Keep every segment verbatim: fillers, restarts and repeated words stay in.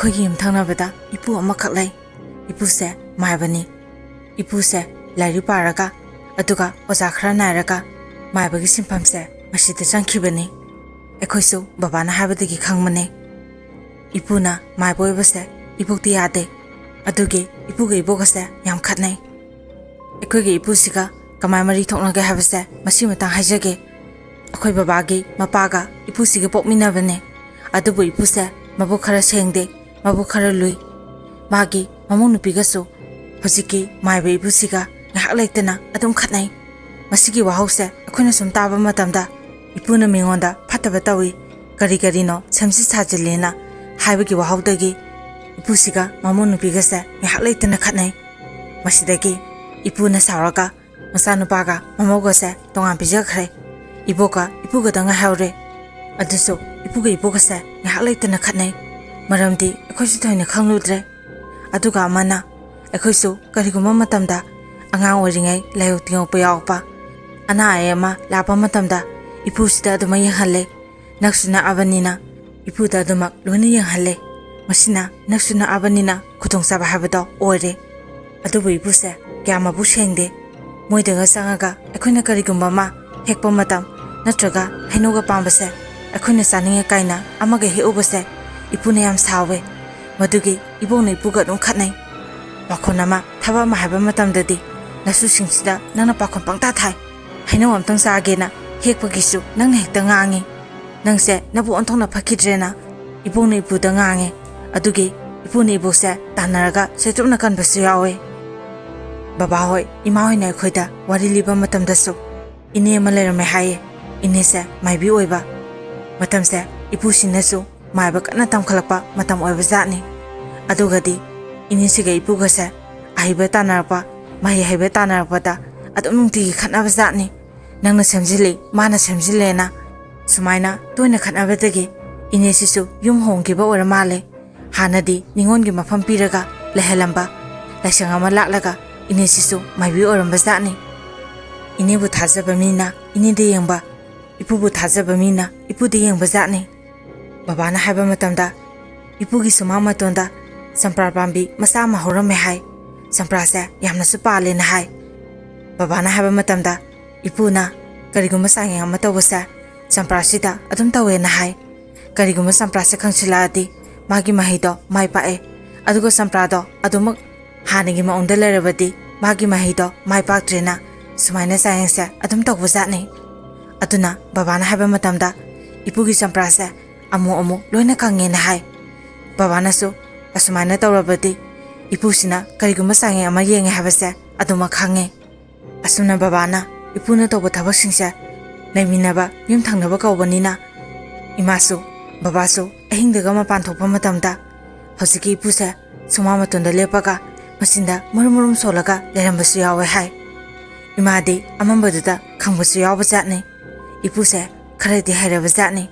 ꯑꯩꯈꯣꯏꯒꯤ ꯌꯨꯝꯊꯪꯅꯕꯗ ꯏꯄꯨ ꯑꯃꯈꯛ ꯂꯩ꯫ ꯏꯄꯨꯁꯦ ꯃꯥꯏꯕꯅꯤ꯫ ꯏꯄꯨꯁꯦ ꯂꯥꯏꯔꯤꯛ ꯄꯥꯔꯒ, ꯑꯗꯨꯒ ꯑꯣꯖꯥ ꯈꯔ ꯅꯥꯏꯔꯒ ꯃꯥꯏꯕꯒꯤ ꯁꯤꯟꯐꯝꯁꯦ ꯃꯁꯤꯗ ꯆꯪꯈꯤꯕꯅꯤ꯫ ꯑꯩꯈꯣꯏꯁꯨ ꯕꯕꯥꯅ ꯍꯥꯏꯕꯗꯒꯤ ꯈꯪꯕꯅꯦ꯫ ꯏꯄꯨꯅ ꯃꯥꯏꯕ ꯑꯣꯏꯕꯁꯦ ꯏꯕꯣꯛꯇꯤ ꯌꯥꯗꯦ꯫ ꯑꯗꯨꯒꯤ ꯏꯄꯨꯒ ꯏꯕꯣꯛꯀꯁꯦ ꯌꯥꯝ ꯈꯠꯅꯩ꯫ ꯑꯩꯈꯣꯏꯒꯤ ꯏꯄꯨꯁꯤꯒ ꯀꯃꯥꯏ ꯃꯔꯤ ꯊꯣꯛꯅꯒꯦ ꯍꯥꯏꯕꯁꯦ ꯃꯁꯤ ꯃꯇꯥꯡ ꯍꯥꯏꯖꯒꯦ꯫ ꯑꯩꯈꯣꯏ ꯕꯕꯥꯒꯤ ꯃꯄꯥꯒ ꯏꯄꯨꯁꯤꯒ ꯄꯣꯛꯃꯤꯟꯅꯕꯅꯦ꯫ ꯑꯗꯨꯕꯨ ꯏꯄꯨꯁꯦ ꯃꯕꯨꯛ ꯈꯔ ꯁꯦꯡꯗꯦ, ꯃꯕꯨꯛ ꯈꯔ ꯂꯨꯏ꯫ ꯃꯥꯒꯤ ꯃꯃꯧ ꯅꯨꯄꯤꯒꯁꯨ ꯍꯧꯖꯤꯛꯀꯤ ꯃꯥꯏꯕ ꯏꯄꯨꯁꯤꯒ ꯉꯥꯏꯍꯥꯛ ꯂꯩꯇꯅ ꯑꯗꯨꯝ ꯈꯠꯅꯩ꯫ ꯃꯁꯤꯒꯤ ꯋꯥꯍꯧꯁꯦ ꯑꯩꯈꯣꯏꯅ ꯁꯨꯝ ꯇꯥꯕ ꯃꯇꯝꯗ ꯏꯄꯨꯅ ꯃꯤꯉꯣꯟꯗ ꯐꯠꯇꯕ ꯇꯧꯏ, ꯀꯔꯤ ꯀꯔꯤꯅꯣ ꯁꯦꯝꯖꯤꯟ ꯁꯥꯖꯤꯜꯂꯦꯅ ꯍꯥꯏꯕꯒꯤ ꯋꯥꯍꯧꯗꯒꯤ ꯏꯄꯨꯁꯤꯒ ꯃꯃꯧ ꯅꯨꯄꯤꯒꯁꯦ ꯉꯥꯏꯍꯥꯛ ꯂꯩꯇꯅ ꯈꯠꯅꯩ꯫ ꯃꯁꯤꯗꯒꯤ ꯏꯄꯨꯅ ꯁꯥꯎꯔꯒ ꯃꯆꯥꯅꯨꯄꯥꯒ ꯃꯃꯧꯒꯁꯦ ꯇꯣꯉꯥꯟ ꯄꯤꯖꯈ꯭ꯔꯦ꯫ ꯏꯕꯣꯛꯀ ꯏꯄꯨꯒꯗ ꯉꯥꯏꯍꯧꯔꯦ꯫ ꯑꯗꯨꯁꯨ ꯏꯄꯨꯒ ꯏꯕꯣꯛꯀꯁꯦ ꯉꯥꯏꯍꯥꯛ ꯂꯩꯇꯅ ꯈꯠꯅꯩ꯫ ꯃꯔꯝꯗꯤ ꯑꯩꯈꯣꯏꯁꯨ ꯊꯣꯏꯅ ꯈꯪꯂꯨꯗ꯭ꯔꯦ꯫ ꯑꯗꯨꯒ ꯑꯃꯅ, ꯑꯩꯈꯣꯏꯁꯨ ꯀꯔꯤꯒꯨꯝꯕ ꯃꯇꯝꯗ ꯑꯉꯥꯡ ꯑꯣꯏꯔꯤꯉꯩ ꯂꯥꯏꯑꯣ ꯇꯤꯡꯉꯣꯛꯄ ꯌꯥꯎꯔꯛꯄ, ꯑꯅꯥ ꯑꯌꯦꯛ ꯑꯃ ꯂꯥꯛꯄ ꯃꯇꯝꯗ ꯏꯄꯨꯁꯤꯗ ꯑꯗꯨꯃꯛ ꯌꯦꯡꯍꯜꯂꯦ꯫ ꯅꯛꯁꯨ ꯅꯛꯑꯕꯅꯤꯅ ꯏꯄꯨꯗ ꯑꯗꯨꯃꯛ ꯂꯣꯏꯅ ꯌꯦꯡꯍꯜꯂꯦ꯫ ꯃꯁꯤꯅ ꯅꯛꯁꯨ ꯅꯛꯑꯕꯅꯤꯅ ꯈꯨꯗꯣꯡꯆꯥꯕ ꯍꯥꯏꯕꯗꯣ ꯑꯣꯏꯔꯦ꯫ ꯑꯗꯨꯕꯨ ꯏꯄꯨꯁꯦ ꯀꯌꯥ ꯃꯕꯨꯛ ꯁꯦꯡꯗꯦ꯫ ꯃꯣꯏꯗꯒ ꯆꯪꯉꯒ ꯑꯩꯈꯣꯏꯅ ꯀꯔꯤꯒꯨꯝꯕ ꯑꯃ ꯍꯦꯛꯄ ꯃꯇꯝ, ꯅꯠꯇ꯭ꯔꯒ ꯍꯩꯅꯧꯒ ꯄꯥꯝꯕꯁꯦ ꯑꯩꯈꯣꯏꯅ ꯆꯥꯅꯤꯡꯉꯦ ꯀꯥꯏꯅ ꯑꯃꯒ ꯍꯦꯛꯎꯕꯁꯦ ꯏꯄꯨꯅ ꯌꯥꯝ ꯁꯥꯎꯋꯦ꯫ ꯃꯗꯨꯒꯤ ꯏꯕꯣꯛꯅ ꯏꯄꯨꯒ ꯑꯗꯨꯝ ꯈꯠꯅꯩ꯫ ꯄꯥꯈꯣꯟ ꯑꯃ, ꯊꯕꯛ ꯑꯃ ꯍꯥꯏꯕ ꯃꯇꯝꯗꯗꯤ ꯅꯁꯨꯁꯤꯡꯁꯤꯗ ꯅꯪꯅ ꯄꯥꯈꯣꯟ ꯄꯪꯇꯥ ꯊꯥꯏ꯫ ꯍꯩꯅꯧ ꯑꯝꯇꯪ ꯆꯥꯒꯦꯅ ꯍꯦꯛꯄꯒꯤꯁꯨ ꯅꯪꯅ ꯍꯦꯛꯇ ꯉꯥꯡꯉꯤ꯫ ꯅꯪꯁꯦ ꯅꯕꯨ ꯑꯣꯟꯊꯣꯛꯅ ꯐꯈꯤꯗ꯭ꯔꯦꯅ ꯏꯕꯣꯛꯅ ꯏꯄꯨꯗ ꯉꯥꯡꯉꯦ꯫ ꯑꯗꯨꯒꯤ ꯏꯄꯨꯅ ꯏꯕꯣꯛꯁꯦ ꯇꯥꯟꯅꯔꯒ ꯆꯩꯇꯨꯞꯅ ꯀꯟꯕꯁꯨ ꯌꯥꯎꯋꯦ꯫ ꯕꯕꯥꯍꯣꯏ, ꯏꯃꯥꯍꯣꯏꯅ ꯑꯩꯈꯣꯏꯗ ꯋꯥꯔꯤ ꯂꯤꯕ ꯃꯇꯝꯗꯁꯨ ꯏꯅꯦ ꯑꯃ ꯂꯩꯔꯝꯃꯦ ꯍꯥꯏꯌꯦ꯫ ꯏꯅꯦꯁꯦ ꯃꯥꯏꯕꯤ ꯑꯣꯏꯕ꯫ ꯃꯇꯝꯁꯦ ꯏꯄꯨꯁꯤꯅꯁꯨ ꯃꯥꯏꯕ ꯀꯟꯅ ꯇꯝꯈꯠꯂꯛꯄ ꯃꯇꯝ ꯑꯣꯏꯕ ꯖꯥꯠꯅꯤ꯫ ꯑꯗꯨꯒꯗꯤ ꯏꯅꯦꯁꯤꯒ ꯏꯄꯨꯒꯁꯦ ꯑꯍꯩꯕ ꯇꯥꯟꯅꯔꯛꯄ, ꯃꯍꯩ ꯍꯩꯕ ꯇꯥꯟꯅꯔꯛꯄꯗ ꯑꯗꯨꯝ ꯅꯨꯡꯇꯤꯒꯤ ꯈꯠꯅꯕ ꯖꯥꯠꯅꯤ꯫ ꯅꯪꯅ ꯁꯦꯝꯖꯤꯜꯂꯤ, ꯃꯥꯅ ꯁꯦꯝꯖꯤꯜꯂꯦꯅ꯫ ꯁꯨꯃꯥꯏꯅ ꯇꯣꯏꯅ ꯈꯠꯅꯕꯗꯒꯤ ꯏꯅꯦꯁꯤꯁꯨ ꯌꯨꯝ ꯍꯣꯡꯈꯤꯕ ꯑꯣꯏꯔ ꯃꯥꯜꯂꯦ꯫ ꯍꯥꯟꯅꯗꯤ ꯅꯤꯉꯣꯜꯒꯤ ꯃꯐꯝ ꯄꯤꯔꯒ ꯂꯩꯍꯜꯂꯝꯕ ꯂꯥꯏꯁꯪ ꯑꯃ ꯂꯥꯠꯂꯒ ꯏꯅꯦꯁꯤꯁꯨ ꯃꯥꯏꯕꯤ ꯑꯣꯏꯔꯝꯕ ꯖꯥꯠꯅꯤ꯫ ꯏꯅꯦꯕꯨ ꯊꯥꯖꯕ ꯃꯤꯅ ꯏꯅꯦꯗ ꯌꯦꯡꯕ, ꯏꯄꯨꯕꯨ ꯊꯥꯖꯕ ꯃꯤꯅ ꯏꯄꯨꯗ ꯌꯦꯡꯕ ꯖꯥꯠꯅꯤ꯫ ꯕꯕꯥꯅ ꯍꯥꯏꯕ ꯃꯇꯝꯗ ꯏꯄꯨꯒꯤ ꯁꯨꯃꯥꯡ ꯃꯇꯣꯟꯗ ꯆꯝꯄ꯭ꯔꯥ ꯄꯥꯝꯕꯤ ꯃꯆꯥ ꯑꯃ ꯍꯧꯔꯝꯃꯦ ꯍꯥꯏ꯫ ꯆꯝꯄ꯭ꯔꯥꯁꯦ ꯌꯥꯝꯅꯁꯨ ꯄꯥꯜꯂꯦꯅ ꯍꯥꯏ꯫ ꯕꯕꯥꯅ ꯍꯥꯏꯕ ꯃꯇꯝꯗ ꯏꯄꯨꯅ ꯀꯔꯤꯒꯨꯝꯕ ꯆꯥꯡꯌꯦꯡ ꯑꯃ ꯇꯧꯕꯁꯦ ꯆꯝꯄ꯭ꯔꯥꯁꯤꯗ ꯑꯗꯨꯝ ꯇꯧꯋꯦꯅ ꯍꯥꯏ꯫ ꯀꯔꯤꯒꯨꯝꯕ ꯆꯝꯄ꯭ꯔꯥꯁꯦ ꯀꯪꯁꯤꯜꯂꯛꯑꯗꯤ ꯃꯥꯒꯤ ꯃꯍꯩꯗꯣ ꯃꯥꯏ ꯄꯥꯛꯑꯦ, ꯑꯗꯨꯒ ꯆꯝꯄ꯭ꯔꯥꯗꯣ ꯑꯗꯨꯃꯛ ꯍꯥꯟꯅꯒꯤ ꯃꯑꯣꯡꯗ ꯂꯩꯔꯕꯗꯤ ꯃꯥꯒꯤ ꯃꯍꯩꯗꯣ ꯃꯥꯏ ꯄꯥꯛꯇ꯭ꯔꯦꯅ ꯁꯨꯃꯥꯏꯅ ꯆꯥꯡꯌꯦꯡꯁꯦ ꯑꯗꯨꯝ ꯇꯧꯕꯖꯥꯠꯅꯤ꯫ ꯑꯗꯨꯅ ꯕꯕꯥꯅ ꯍꯥꯏꯕ ꯃꯇꯝꯗ ꯏꯄꯨꯒꯤ ꯆꯝꯄ꯭ꯔꯥꯁꯦ ꯑꯃꯨꯛ ꯑꯃꯨꯛ ꯂꯣꯏꯅ ꯀꯪꯉꯦꯅ ꯍꯥꯏ꯫ ꯕꯕꯥꯅꯁꯨ ꯑꯁꯨꯃꯥꯏꯅ ꯇꯧꯔꯕꯗꯤ ꯏꯄꯨꯁꯤꯅ ꯀꯔꯤꯒꯨꯝꯕ ꯆꯥꯡꯌꯦꯡ ꯑꯃ ꯌꯦꯡꯉꯦ ꯍꯥꯏꯕꯁꯦ ꯑꯗꯨꯃꯛ ꯈꯪꯉꯦ꯫ ꯑꯁꯨꯝꯅ ꯕꯕꯥꯅ ꯏꯄꯨꯅ ꯇꯧꯕ ꯊꯕꯛꯁꯤꯡꯁꯦ ꯂꯩꯃꯤꯟꯅꯕ ꯌꯨꯝ ꯊꯪꯅꯕ ꯀꯧꯕꯅꯤꯅ ꯏꯃꯥꯁꯨ ꯕꯕꯥꯁꯨ ꯑꯍꯤꯡꯗꯒ ꯃꯄꯥꯟ ꯊꯣꯛꯄ ꯃꯇꯝꯗ ꯍꯧꯖꯤꯛꯀꯤ ꯏꯄꯨꯁꯦ ꯁꯨꯃꯥꯡ ꯃꯇꯣꯟꯗ ꯂꯦꯞꯄꯒ ꯃꯆꯤꯟꯗ ꯃꯨꯔꯨꯝ ꯃꯨꯔꯨꯝ ꯁꯣꯜꯂꯒ ꯂꯩꯔꯝꯕꯁꯨ ꯌꯥꯎꯋꯦ ꯍꯥꯏ꯫ ꯏꯃꯥꯗꯤ ꯑꯃꯝꯕꯗꯨꯗ ꯈꯪꯕꯁꯨ ꯌꯥꯎꯕ ꯖꯥꯠꯅꯤ꯫ ꯏꯄꯨꯁꯦ ꯈꯔꯗꯤ ꯍꯩꯔꯕ ꯖꯥꯠꯅꯤ꯫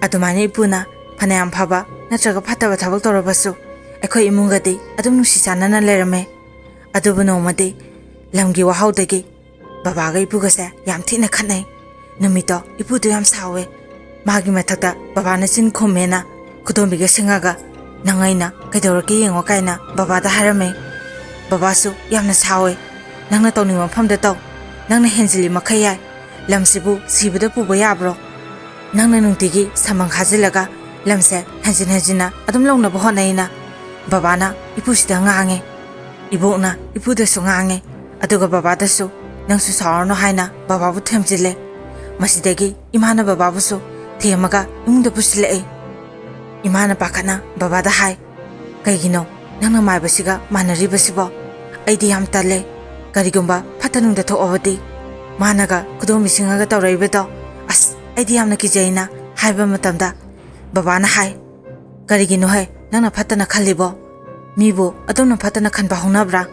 ꯑꯗꯨꯃꯥꯏꯅ ꯏꯄꯨꯅ ꯐꯅꯌꯥꯝ ꯐꯕ ꯅꯠꯇ꯭ꯔꯒ ꯐꯠꯇꯕ ꯊꯕꯛ ꯇꯧꯔꯕꯁꯨ ꯑꯩꯈꯣꯏ ꯏꯃꯨꯡꯒꯗꯤ ꯑꯗꯨꯝ ꯅꯨꯡꯁꯤ ꯆꯥꯟꯅꯅ ꯂꯩꯔꯝꯃꯦ꯫ ꯑꯗꯨꯕꯨ ꯅꯣꯡꯃꯗꯤ ꯂꯝꯒꯤ ꯋꯥꯍꯧꯗꯒꯤ ꯕꯕꯥꯒ ꯏꯄꯨꯒꯁꯦ ꯌꯥꯝ ꯊꯤꯅ ꯈꯠꯅꯩ꯫ ꯅꯨꯃꯤꯠꯇꯣ ꯏꯄꯨꯗꯣ ꯌꯥꯝ ꯁꯥꯎꯋꯦ꯫ ꯃꯥꯒꯤ ꯃꯊꯛꯇ ꯕꯕꯥꯅ ꯆꯤꯟ ꯈꯨꯝꯃꯦꯅ ꯈꯨꯗꯣꯝꯕꯤꯒ ꯁꯤꯡꯉꯒ "ꯅꯪ ꯑꯩꯅ ꯀꯩꯗꯧꯔꯛꯀꯦ ꯌꯦꯡꯉꯣ" ꯀꯥꯏꯅ ꯕꯕꯥꯗ ꯍꯥꯏꯔꯝꯃꯦ꯫ ꯕꯕꯥꯁꯨ ꯌꯥꯝꯅ ꯁꯥꯎꯋꯦ꯫ "ꯅꯪꯅ ꯇꯧꯅꯤꯡꯕ ꯃꯐꯝꯗ ꯇꯧ꯫ ꯅꯪꯅ ꯍꯦꯟꯖꯤꯜꯂꯤ ꯃꯈꯩ ꯌꯥꯏ꯫ ꯂꯝꯁꯤꯕꯨ ꯁꯤꯕꯗ ꯄꯨꯕ ꯌꯥꯕ꯭ꯔꯣ? ꯅꯪꯅ ꯅꯨꯡꯇꯤꯒꯤ ꯁꯃꯪ ꯈꯥꯖꯤꯜꯂꯒ ꯂꯝꯁꯦ ꯍꯟꯖꯤꯟ ꯍꯟꯖꯤꯟꯅ ꯑꯗꯨꯝ ꯂꯧꯅꯕ ꯍꯣꯠꯅꯩꯅ" ꯕꯕꯥꯅ ꯏꯄꯨꯁꯤꯗ ꯉꯥꯡꯉꯦ꯫ ꯏꯕꯣꯛꯅ ꯏꯄꯨꯗꯁꯨ ꯉꯥꯡꯉꯦ꯫ ꯑꯗꯨꯒ ꯕꯕꯥꯗꯁꯨ "ꯅꯪꯁꯨ ꯁꯥꯎꯔꯅꯨ" ꯍꯥꯏꯅ ꯕꯕꯥꯕꯨ ꯊꯦꯝꯖꯤꯜꯂꯦ꯫ ꯃꯁꯤꯗꯒꯤ ꯏꯃꯥꯅ ꯕꯕꯥꯕꯨꯁꯨ ꯊꯦꯝꯃꯒ ꯏꯃꯨꯡꯗ ꯄꯨꯁꯤꯜꯂꯛꯑꯦ꯫ ꯏꯃꯥꯅ ꯄꯥꯈꯠꯅ ꯕꯕꯥꯗ ꯍꯥꯏ, "ꯀꯩꯒꯤꯅꯣ ꯅꯪꯅ ꯃꯥꯏꯕꯁꯤꯒ ꯃꯥꯟꯅꯔꯤꯕꯁꯤꯕꯣ? ꯑꯩꯗꯤ ꯌꯥꯝ ꯇꯜꯂꯦ꯫ ꯀꯔꯤꯒꯨꯝꯕ ꯐꯠꯇ ꯅꯨꯡꯗ ꯊꯣꯛꯑꯕꯗꯤ? ꯃꯥꯅꯒ ꯈꯨꯗꯣꯝꯕꯤ ꯁꯤꯡꯉꯒ ꯇꯧꯔꯛꯏꯕꯗꯣ, ꯑꯁ, ꯑꯩꯗꯤ ꯌꯥꯝꯅ ꯀꯤꯖꯩꯅ" ꯍꯥꯏꯕ ꯃꯇꯝꯗ ꯕꯕꯥꯅ ꯍꯥꯏ, "ꯀꯔꯤꯒꯤꯅꯣꯍꯦ ꯅꯪꯅ ꯐꯠꯇꯅ ꯈꯜꯂꯤꯕꯣ? ꯃꯤꯕꯨ ꯑꯗꯨꯝꯅ ꯐꯠꯇꯅ ꯈꯟꯕ ꯍꯧꯅꯕ꯭ꯔꯥ?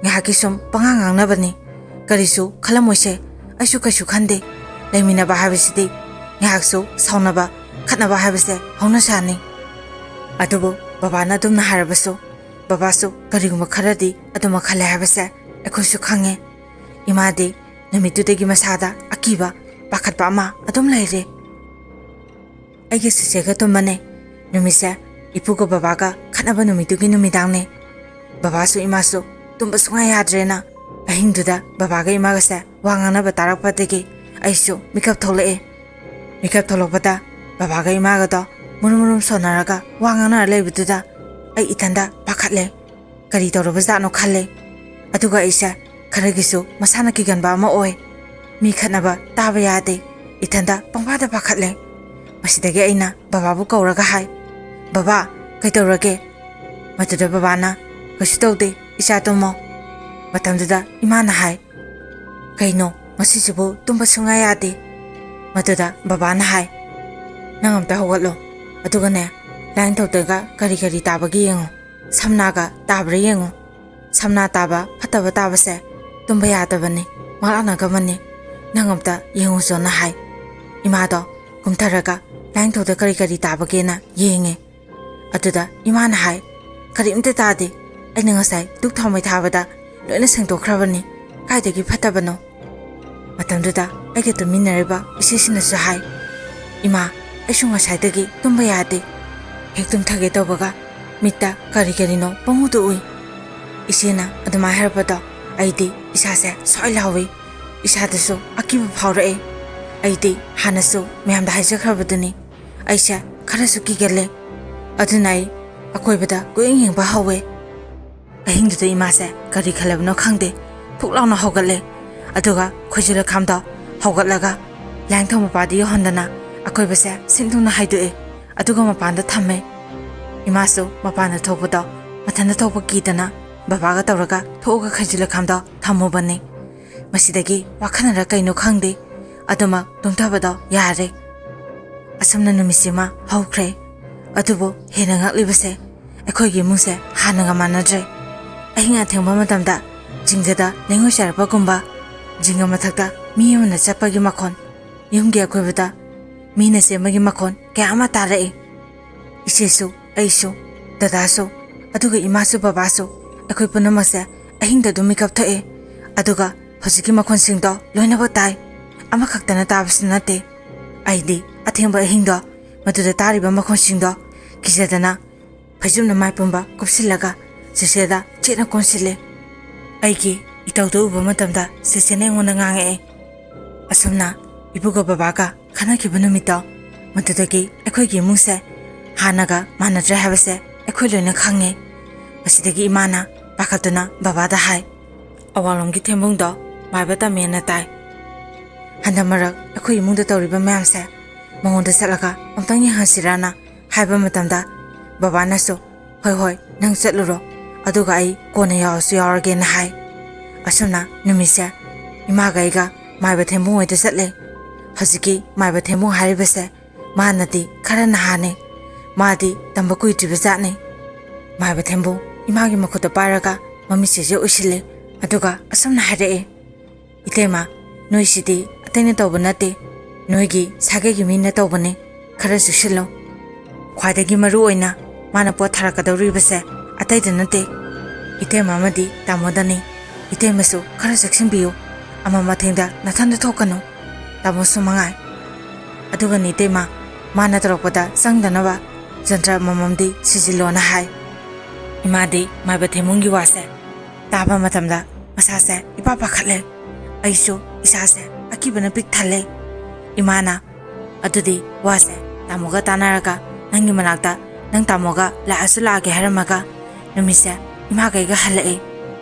ꯉꯥꯏꯍꯥꯛꯀꯤ ꯁꯨꯝ ꯄꯉꯥꯡ ꯉꯥꯡꯅꯕꯅꯤ꯫ ꯀꯔꯤꯁꯨ ꯈꯜꯂꯝꯃꯣꯏꯁꯦ꯫ ꯑꯩꯁꯨ ꯀꯩꯁꯨ ꯈꯟꯗꯦ꯫ ꯂꯩꯃꯤꯟꯅꯕ ꯍꯥꯏꯕꯁꯤꯗꯤ ꯉꯥꯏꯍꯥꯛꯁꯨ ꯁꯥꯎꯅꯕ, ꯈꯠꯅꯕ ꯍꯥꯏꯕꯁꯦ ꯍꯧꯅꯁꯥꯅꯤ꯫ ꯑꯗꯨꯕꯨ ꯕꯕꯥꯅ ꯑꯗꯨꯝꯅ ꯍꯥꯏꯔꯕꯁꯨ ꯕꯕꯥꯁꯨ ꯀꯔꯤꯒꯨꯝꯕ ꯈꯔꯗꯤ ꯑꯗꯨꯃꯛ ꯈꯜꯂꯦ ꯍꯥꯏꯕꯁꯦ ꯑꯩꯈꯣꯏꯁꯨ ꯈꯪꯉꯦ꯫ ꯏꯃꯥꯗꯤ ꯅꯨꯃꯤꯠꯇꯨꯗꯒꯤ ꯃꯁꯥꯗ ꯑꯀꯤꯕ, ꯄꯥꯈꯠꯄ ꯑꯃ ꯑꯗꯨꯝ ꯂꯩꯔꯦ꯫ ꯑꯩꯒ ꯆꯦꯆꯦꯒ ꯇꯨꯝꯕꯅꯦ꯫ ꯅꯨꯃꯤꯠꯁꯦ ꯏꯄꯨꯒ ꯕꯕꯥꯒ ꯈꯠꯅꯕ ꯅꯨꯃꯤꯠꯇꯨꯒꯤ ꯅꯨꯃꯤꯗꯥꯡꯅꯦ꯫ ꯕꯕꯥꯁꯨ ꯏꯃꯥꯁꯨ ꯇꯨꯝꯕ ꯁꯨꯡꯌꯥ ꯌꯥꯗ꯭ꯔꯦꯅ ꯑꯍꯤꯡꯗꯨꯗ ꯕꯕꯥꯒ ꯏꯃꯥꯒꯁꯦ ꯋꯥ ꯉꯥꯡꯅꯕ ꯇꯥꯔꯛꯄꯗꯒꯤ ꯑꯩꯁꯨ ꯃꯤꯀꯞ ꯊꯣꯛꯂꯛꯑꯦ꯫ ꯃꯤꯀꯞ ꯊꯣꯛꯂꯛꯄꯗ ꯕꯕꯥꯒ ꯏꯃꯥꯒꯗꯣ ꯃꯨꯔꯨꯝ ꯃꯨꯔꯨꯝ ꯁꯣꯟꯅꯔꯒ ꯋꯥ ꯉꯥꯡꯅꯔ ꯂꯩꯕꯗꯨꯗ ꯑꯩ ꯏꯊꯟꯗ ꯄꯥꯈꯠꯂꯦ꯫ ꯀꯔꯤ ꯇꯧꯔꯕꯖꯥꯠꯅꯣ ꯈꯜꯂꯦ꯫ ꯑꯗꯨꯒ ꯑꯩꯁꯦ ꯈꯔꯒꯤꯁꯨ ꯃꯁꯥꯅ ꯀꯤꯒꯟꯕ ꯑꯃ ꯑꯣꯏ꯫ ꯃꯤ ꯈꯠꯅꯕ ꯇꯥꯕ ꯌꯥꯗꯦ꯫ ꯏꯊꯟꯗ ꯄꯪꯄꯥꯗ ꯄꯥꯈꯠꯂꯦ꯫ ꯃꯁꯤꯗꯒꯤ ꯑꯩꯅ ꯕꯕꯥꯕꯨ ꯀꯧꯔꯒ ꯍꯥꯏ, "ꯕꯕꯥ, ꯀꯩꯗꯧꯔꯒꯦ?" ꯃꯗꯨꯗ ꯕꯕꯥꯅ, "ꯀꯩꯁꯨ ꯇꯧꯗꯦ, ꯏꯆꯥ ꯇꯨꯝꯃꯣ"꯫ ꯃꯇꯝꯗꯨꯗ ꯏꯃꯥꯅ ꯍꯥꯏ, "ꯀꯩꯅꯣ, ꯉꯁꯤꯁꯤꯕꯨ ꯇꯨꯝꯕ ꯁꯨꯡꯌꯥ ꯌꯥꯗꯦ"꯫ ꯃꯗꯨꯗ ꯕꯕꯥꯅ ꯍꯥꯏ, "ꯅꯪ ꯑꯝꯇ ꯍꯧꯒꯠꯂꯣ, ꯑꯗꯨꯒꯅꯦ, ꯂꯥꯏꯅꯤꯡꯊꯧꯗꯒ ꯀꯔꯤ ꯀꯔꯤ ꯇꯥꯕꯒꯦ ꯌꯦꯡꯉꯣ, ꯁꯝꯅꯥꯒ ꯇꯥꯕ꯭ꯔꯥ ꯌꯦꯡꯉꯣ꯫ ꯁꯝꯅꯥ ꯇꯥꯕ, ꯐꯠꯇꯕ ꯇꯥꯕꯁꯦ ꯇꯨꯝꯕ ꯌꯥꯗꯕꯅꯤ, ꯃꯥꯂꯥꯛꯅꯒꯕꯅꯤ꯫ ꯅꯪ ꯑꯝꯇ ꯌꯦꯡꯉꯨꯆꯣꯅ" ꯍꯥꯏ꯫ ꯏꯃꯥꯗꯣ ꯀꯨꯝꯊꯔꯒ ꯂꯥꯏꯅꯤꯡꯊꯧꯗ ꯀꯔꯤ ꯀꯔꯤ ꯇꯥꯕꯒꯦꯅ ꯌꯦꯡꯉꯦ꯫ ꯑꯗꯨꯗ ꯏꯃꯥꯅ ꯍꯥꯏ, "ꯀꯔꯤꯝꯇ ꯇꯥꯗꯦ꯫ ꯑꯩꯅ ꯉꯁꯥꯏ ꯙꯨꯛ ꯊꯥꯎꯃꯩ ꯊꯥꯕꯗ ꯂꯣꯏꯅ ꯁꯦꯡꯗꯣꯛꯈ꯭ꯔꯕꯅꯤ꯫ ꯀꯥꯏꯗꯒꯤ ꯐꯠꯇꯕꯅꯣ?" ꯃꯇꯝꯗꯨꯗ ꯑꯩꯒ ꯇꯨꯝꯃꯤꯟꯅꯔꯤꯕ ꯏꯆꯦꯁꯤꯅꯁꯨ ꯍꯥꯏ, "ꯏꯃꯥ, ꯑꯩꯁꯨ ꯉꯁꯥꯏꯗꯒꯤ ꯇꯨꯝꯕ ꯌꯥꯗꯦ꯫ ꯍꯦꯛ ꯇꯨꯝꯊꯒꯦ ꯇꯧꯕꯒ ꯃꯤꯠꯇ ꯀꯔꯤ ꯀꯔꯤꯅꯣ ꯄꯪꯎꯗ ꯎꯏ"꯫ ꯏꯆꯦꯅ ꯑꯗꯨꯃꯥꯏꯅ ꯍꯥꯏꯔꯛꯄꯗꯣ ꯑꯩꯗꯤ ꯏꯁꯥꯁꯦ ꯁ꯭ꯋꯥꯏ ꯂꯥꯎꯏ꯫ ꯏꯁꯥꯗꯁꯨ ꯑꯀꯤꯕ ꯐꯥꯎꯔꯛꯑꯦ꯫ ꯑꯩꯗꯤ ꯍꯥꯟꯅꯁꯨ ꯃꯌꯥꯝꯗ ꯍꯥꯏꯖꯈ꯭ꯔꯕꯗꯨꯅꯤ, ꯑꯩꯁꯦ ꯈꯔꯁꯨ ꯀꯤꯒꯜꯂꯦ꯫ ꯑꯗꯨꯅ ꯑꯩ ꯑꯀꯣꯏꯕꯗ ꯀꯣꯏꯌꯦꯡ ꯌꯦꯡꯕ ꯍꯧꯋꯦ꯫ ꯑꯍꯤꯡꯗꯨꯗ ꯏꯃꯥꯁꯦ ꯀꯔꯤ ꯈꯜꯂꯕꯅꯣ ꯈꯪꯗꯦ, ꯐꯨꯛ ꯂꯥꯎꯅ ꯍꯧꯒꯠꯂꯦ꯫ ꯑꯗꯨꯒ ꯈꯣꯏꯖꯨ ꯂꯩꯈꯥꯝꯗꯣ ꯍꯧꯒꯠꯂꯒ ꯂꯥꯏꯅꯤꯡꯊꯧ ꯃꯄꯥꯗ ꯌꯧꯍꯟꯗꯅ ꯑꯀꯣꯏꯕꯁꯦ ꯁꯤꯟ ꯊꯨꯡꯅ ꯍꯥꯏꯗꯣꯛꯑꯦ꯫ ꯑꯗꯨꯒ ꯃꯄꯥꯟꯗ ꯊꯝꯃꯦ꯫ ꯏꯃꯥꯁꯨ ꯃꯄꯥꯟꯗ ꯊꯣꯛꯄꯗꯣ ꯃꯊꯟꯇ ꯊꯣꯛꯄ ꯀꯤꯗꯅ ꯕꯕꯥꯒ ꯇꯧꯔꯒ ꯊꯣꯛꯑꯒ ꯈꯣꯏꯖꯨ ꯂꯩꯈꯥꯝꯗꯣ ꯊꯝꯃꯨꯕꯅꯤ꯫ ꯃꯁꯤꯗꯒꯤ ꯋꯥꯈꯜꯅꯔ ꯀꯩꯅꯣ ꯈꯪꯗꯦ, ꯑꯗꯨꯃꯛ ꯇꯨꯝꯊꯕꯗꯣ ꯌꯥꯔꯦ꯫ ꯑꯁꯨꯝꯅ ꯅꯨꯃꯤꯠꯁꯤꯃ ꯍꯧꯈ꯭ꯔꯦ꯫ ꯑꯗꯨꯕꯨ ꯍꯦꯟꯅ ꯉꯛꯂꯤꯕꯁꯦ, ꯑꯩꯈꯣꯏꯒꯤ ꯏꯃꯨꯡꯁꯦ ꯍꯥꯟꯅꯒ ꯃꯥꯟꯅꯗ꯭ꯔꯦ꯫ ꯑꯍꯤꯡ ꯑꯊꯦꯡꯕ ꯃꯇꯝꯗ ꯖꯤꯡꯒꯗ ꯂꯩꯉꯣꯏ ꯆꯥꯔꯛꯄꯒꯨꯝꯕ, ꯖꯤꯡꯒ ꯃꯊꯛꯇ ꯃꯤ ꯑꯃꯅ ꯆꯠꯄꯒꯤ ꯃꯈꯣꯟ, ꯌꯨꯝꯒꯤ ꯑꯀꯣꯏꯕꯗ ꯃꯤꯅ ꯆꯦꯟꯕꯒꯤ ꯃꯈꯣꯟ ꯀꯌꯥ ꯑꯃ ꯇꯥꯔꯛꯏ꯫ ꯏꯆꯦꯁꯨ, ꯑꯩꯁꯨ, ꯗꯗꯥꯁꯨ, ꯑꯗꯨꯒ ꯏꯃꯥꯁꯨ ꯕꯕꯥꯁꯨ, ꯑꯩꯈꯣꯏ ꯄꯨꯝꯅꯃꯛꯁꯦ ꯑꯍꯤꯡꯗ ꯑꯗꯨꯝ ꯃꯤꯀꯞ ꯊꯣꯛꯑꯦ꯫ ꯑꯗꯨꯒ ꯍꯧꯖꯤꯛꯀꯤ ꯃꯈꯣꯟꯁꯤꯡꯗꯣ ꯂꯣꯏꯅꯃꯛ ꯇꯥꯏ꯫ ꯑꯃꯈꯛꯇꯅ ꯇꯥꯕꯁꯨ ꯅꯠꯇꯦ꯫ ꯑꯩꯗꯤ ꯑꯊꯦꯡꯕ ꯑꯍꯤꯡꯗꯣ ꯃꯗꯨꯗ ꯇꯥꯔꯤꯕ ꯃꯈꯣꯟꯁꯤꯡꯗꯣ ꯀꯤꯖꯗꯅ ꯐꯩꯖꯨꯞꯅ ꯃꯥꯏ ꯄꯨꯝꯕ ꯀꯨꯞꯁꯤꯜꯂꯒ ꯆꯦꯆꯦꯗ ꯆꯦꯠꯅ ꯀꯣꯟꯁꯤꯜꯂꯦ꯫ ꯑꯩꯒꯤ ꯏꯇꯧꯗꯨ ꯎꯕ ꯃꯇꯝꯗ ꯆꯦꯆꯦꯅ ꯑꯩꯉꯣꯟꯗ ꯉꯥꯡꯉꯛꯑꯦ, ꯑꯁꯨꯝꯅ ꯏꯄꯨꯒ ꯕꯕꯥꯒ ꯈꯠꯅꯈꯤꯕ ꯅꯨꯃꯤꯠꯇꯣ, ꯃꯗꯨꯗꯒꯤ ꯑꯩꯈꯣꯏꯒꯤ ꯏꯃꯨꯡꯁꯦ ꯍꯥꯟꯅꯒ ꯃꯥꯟꯅꯗ꯭ꯔꯦ ꯍꯥꯏꯕꯁꯦ ꯑꯩꯈꯣꯏ ꯂꯣꯏꯅ ꯈꯪꯉꯦ꯫ ꯃꯁꯤꯗꯒꯤ ꯏꯃꯥꯅ ꯄꯥꯈꯠꯇꯨꯅ ꯕꯕꯥꯗ ꯍꯥꯏ, "ꯑꯋꯥꯡꯂꯣꯝꯒꯤ ꯊꯦꯝꯕꯨꯡꯗꯣ ꯃꯥꯏꯕ ꯇꯝꯃꯦꯅ ꯇꯥꯏ꯫ ꯍꯟꯗꯛ ꯃꯔꯛ ꯑꯩꯈꯣꯏ ꯏꯃꯨꯡꯗ ꯇꯧꯔꯤꯕ ꯃꯌꯥꯝꯁꯦ ꯃꯉꯣꯟꯗ ꯆꯠꯂꯒ ꯑꯝꯇꯪ ꯌꯦꯡꯍꯟꯁꯤꯔꯥꯅ" ꯍꯥꯏꯕ ꯃꯇꯝꯗ, ꯕꯕꯥꯅꯁꯨ, "ꯍꯣꯏ, ꯍꯣꯏ, ꯅꯪ ꯆꯠꯂꯨꯔꯣ, ꯑꯗꯨꯒ ꯑꯩ ꯀꯣꯟꯅ ꯌꯥꯎꯔꯁꯨ ꯌꯥꯎꯔꯒꯦꯅ" ꯍꯥꯏ꯫ ꯑꯁꯨꯝꯅ ꯅꯨꯃꯤꯠꯁꯦ ꯏꯃꯥꯒ ꯑꯩꯒ ꯃꯥꯏꯕ ꯊꯦꯝꯕꯨꯡ ꯍꯣꯏꯗ ꯆꯠꯂꯦ꯫ ꯍꯧꯖꯤꯛꯀꯤ ꯃꯥꯏꯕ ꯊꯦꯝꯕꯨꯡ ꯍꯥꯏꯔꯤꯕꯁꯦ ꯃꯥꯅꯗꯤ ꯈꯔ ꯅꯍꯥꯅꯦ, ꯃꯥꯗꯤ ꯇꯝꯕ ꯀꯨꯏꯗ꯭ꯔꯤꯕ ꯖꯥꯠꯅꯦ꯫ ꯃꯥꯏꯕ ꯊꯦꯝꯕꯨꯡ ꯏꯃꯥꯒꯤ ꯃꯈꯨꯠꯇ ꯄꯥꯏꯔꯒ ꯃꯃꯤꯠꯁꯤꯁꯨ ꯎꯏꯁꯤꯜꯂꯦ, ꯑꯗꯨꯒ ꯑꯁꯨꯝꯅ ꯍꯥꯏꯔꯛꯑꯦ, "ꯏꯇꯩꯃ, ꯅꯣꯏꯁꯤꯗꯤ ꯑꯇꯩꯅ ꯇꯧꯕ ꯅꯠꯇꯦ, ꯅꯣꯏꯒꯤ ꯁꯥꯒꯩꯒꯤ ꯃꯤꯅ ꯇꯧꯕꯅꯦ, ꯈꯔ ꯆꯦꯛꯁꯤꯜꯂꯣ꯫ ꯈ꯭ꯋꯥꯏꯗꯒꯤ ꯃꯔꯨ ꯑꯣꯏꯅ ꯃꯥꯅ ꯄꯣꯠ ꯊꯥꯔꯛꯀꯗꯧꯔꯤꯕꯁꯦ ꯑꯇꯩꯗ ꯅꯠꯇꯦ, ꯏꯇꯩꯃ ꯑꯃꯗꯤ ꯇꯥꯃꯣꯗꯅꯤ꯫ ꯏꯇꯩꯃꯁꯨ ꯈꯔ ꯆꯦꯛꯁꯤꯟꯕꯤꯌꯨ, ꯑꯃ ꯃꯊꯦꯡꯗ ꯅꯊꯟꯗ ꯊꯣꯛꯀꯅꯨ꯫ ꯇꯥꯃꯣꯁꯨ ꯃꯉꯥꯏ꯫ ꯑꯗꯨꯒꯅꯤ ꯏꯇꯩꯃ, ꯃꯥꯅ ꯇꯧꯔꯛꯄꯗ ꯆꯪꯗꯅꯕ ꯖꯟꯇ꯭ꯔ ꯑꯃꯃꯝꯗꯤ ꯁꯤꯖꯤꯜꯂꯣꯅ" ꯍꯥꯏ꯫ ꯏꯃꯥꯗꯤ ꯃꯥꯏꯕ ꯊꯦꯝꯕꯨꯡꯒꯤ ꯋꯥꯁꯦ ꯇꯥꯕ ꯃꯇꯝꯗ ꯃꯁꯥꯁꯦ ꯏꯄꯥ ꯄꯥꯈꯠꯂꯦ꯫ ꯑꯩꯁꯨ ꯏꯁꯥꯁꯦ ꯑꯀꯤꯕꯅ ꯄꯤꯛ ꯊꯜꯂꯦ꯫ ꯏꯃꯥꯅ, "ꯑꯗꯨꯗꯤ ꯋꯥꯁꯦ ꯇꯥꯃꯣꯒ ꯇꯥꯟꯅꯔꯒ ꯅꯪꯒꯤ ꯃꯅꯥꯛꯇ ꯅꯪ ꯇꯥꯃꯣꯒ ꯂꯥꯛꯑꯁꯨ ꯂꯥꯛꯑꯒꯦ" ꯍꯥꯏꯔꯝꯃꯒ ꯅꯨꯃꯤꯠꯁꯦ ꯏꯃꯥꯒ ꯑꯩꯒ ꯍꯜꯂꯛꯑꯦ꯫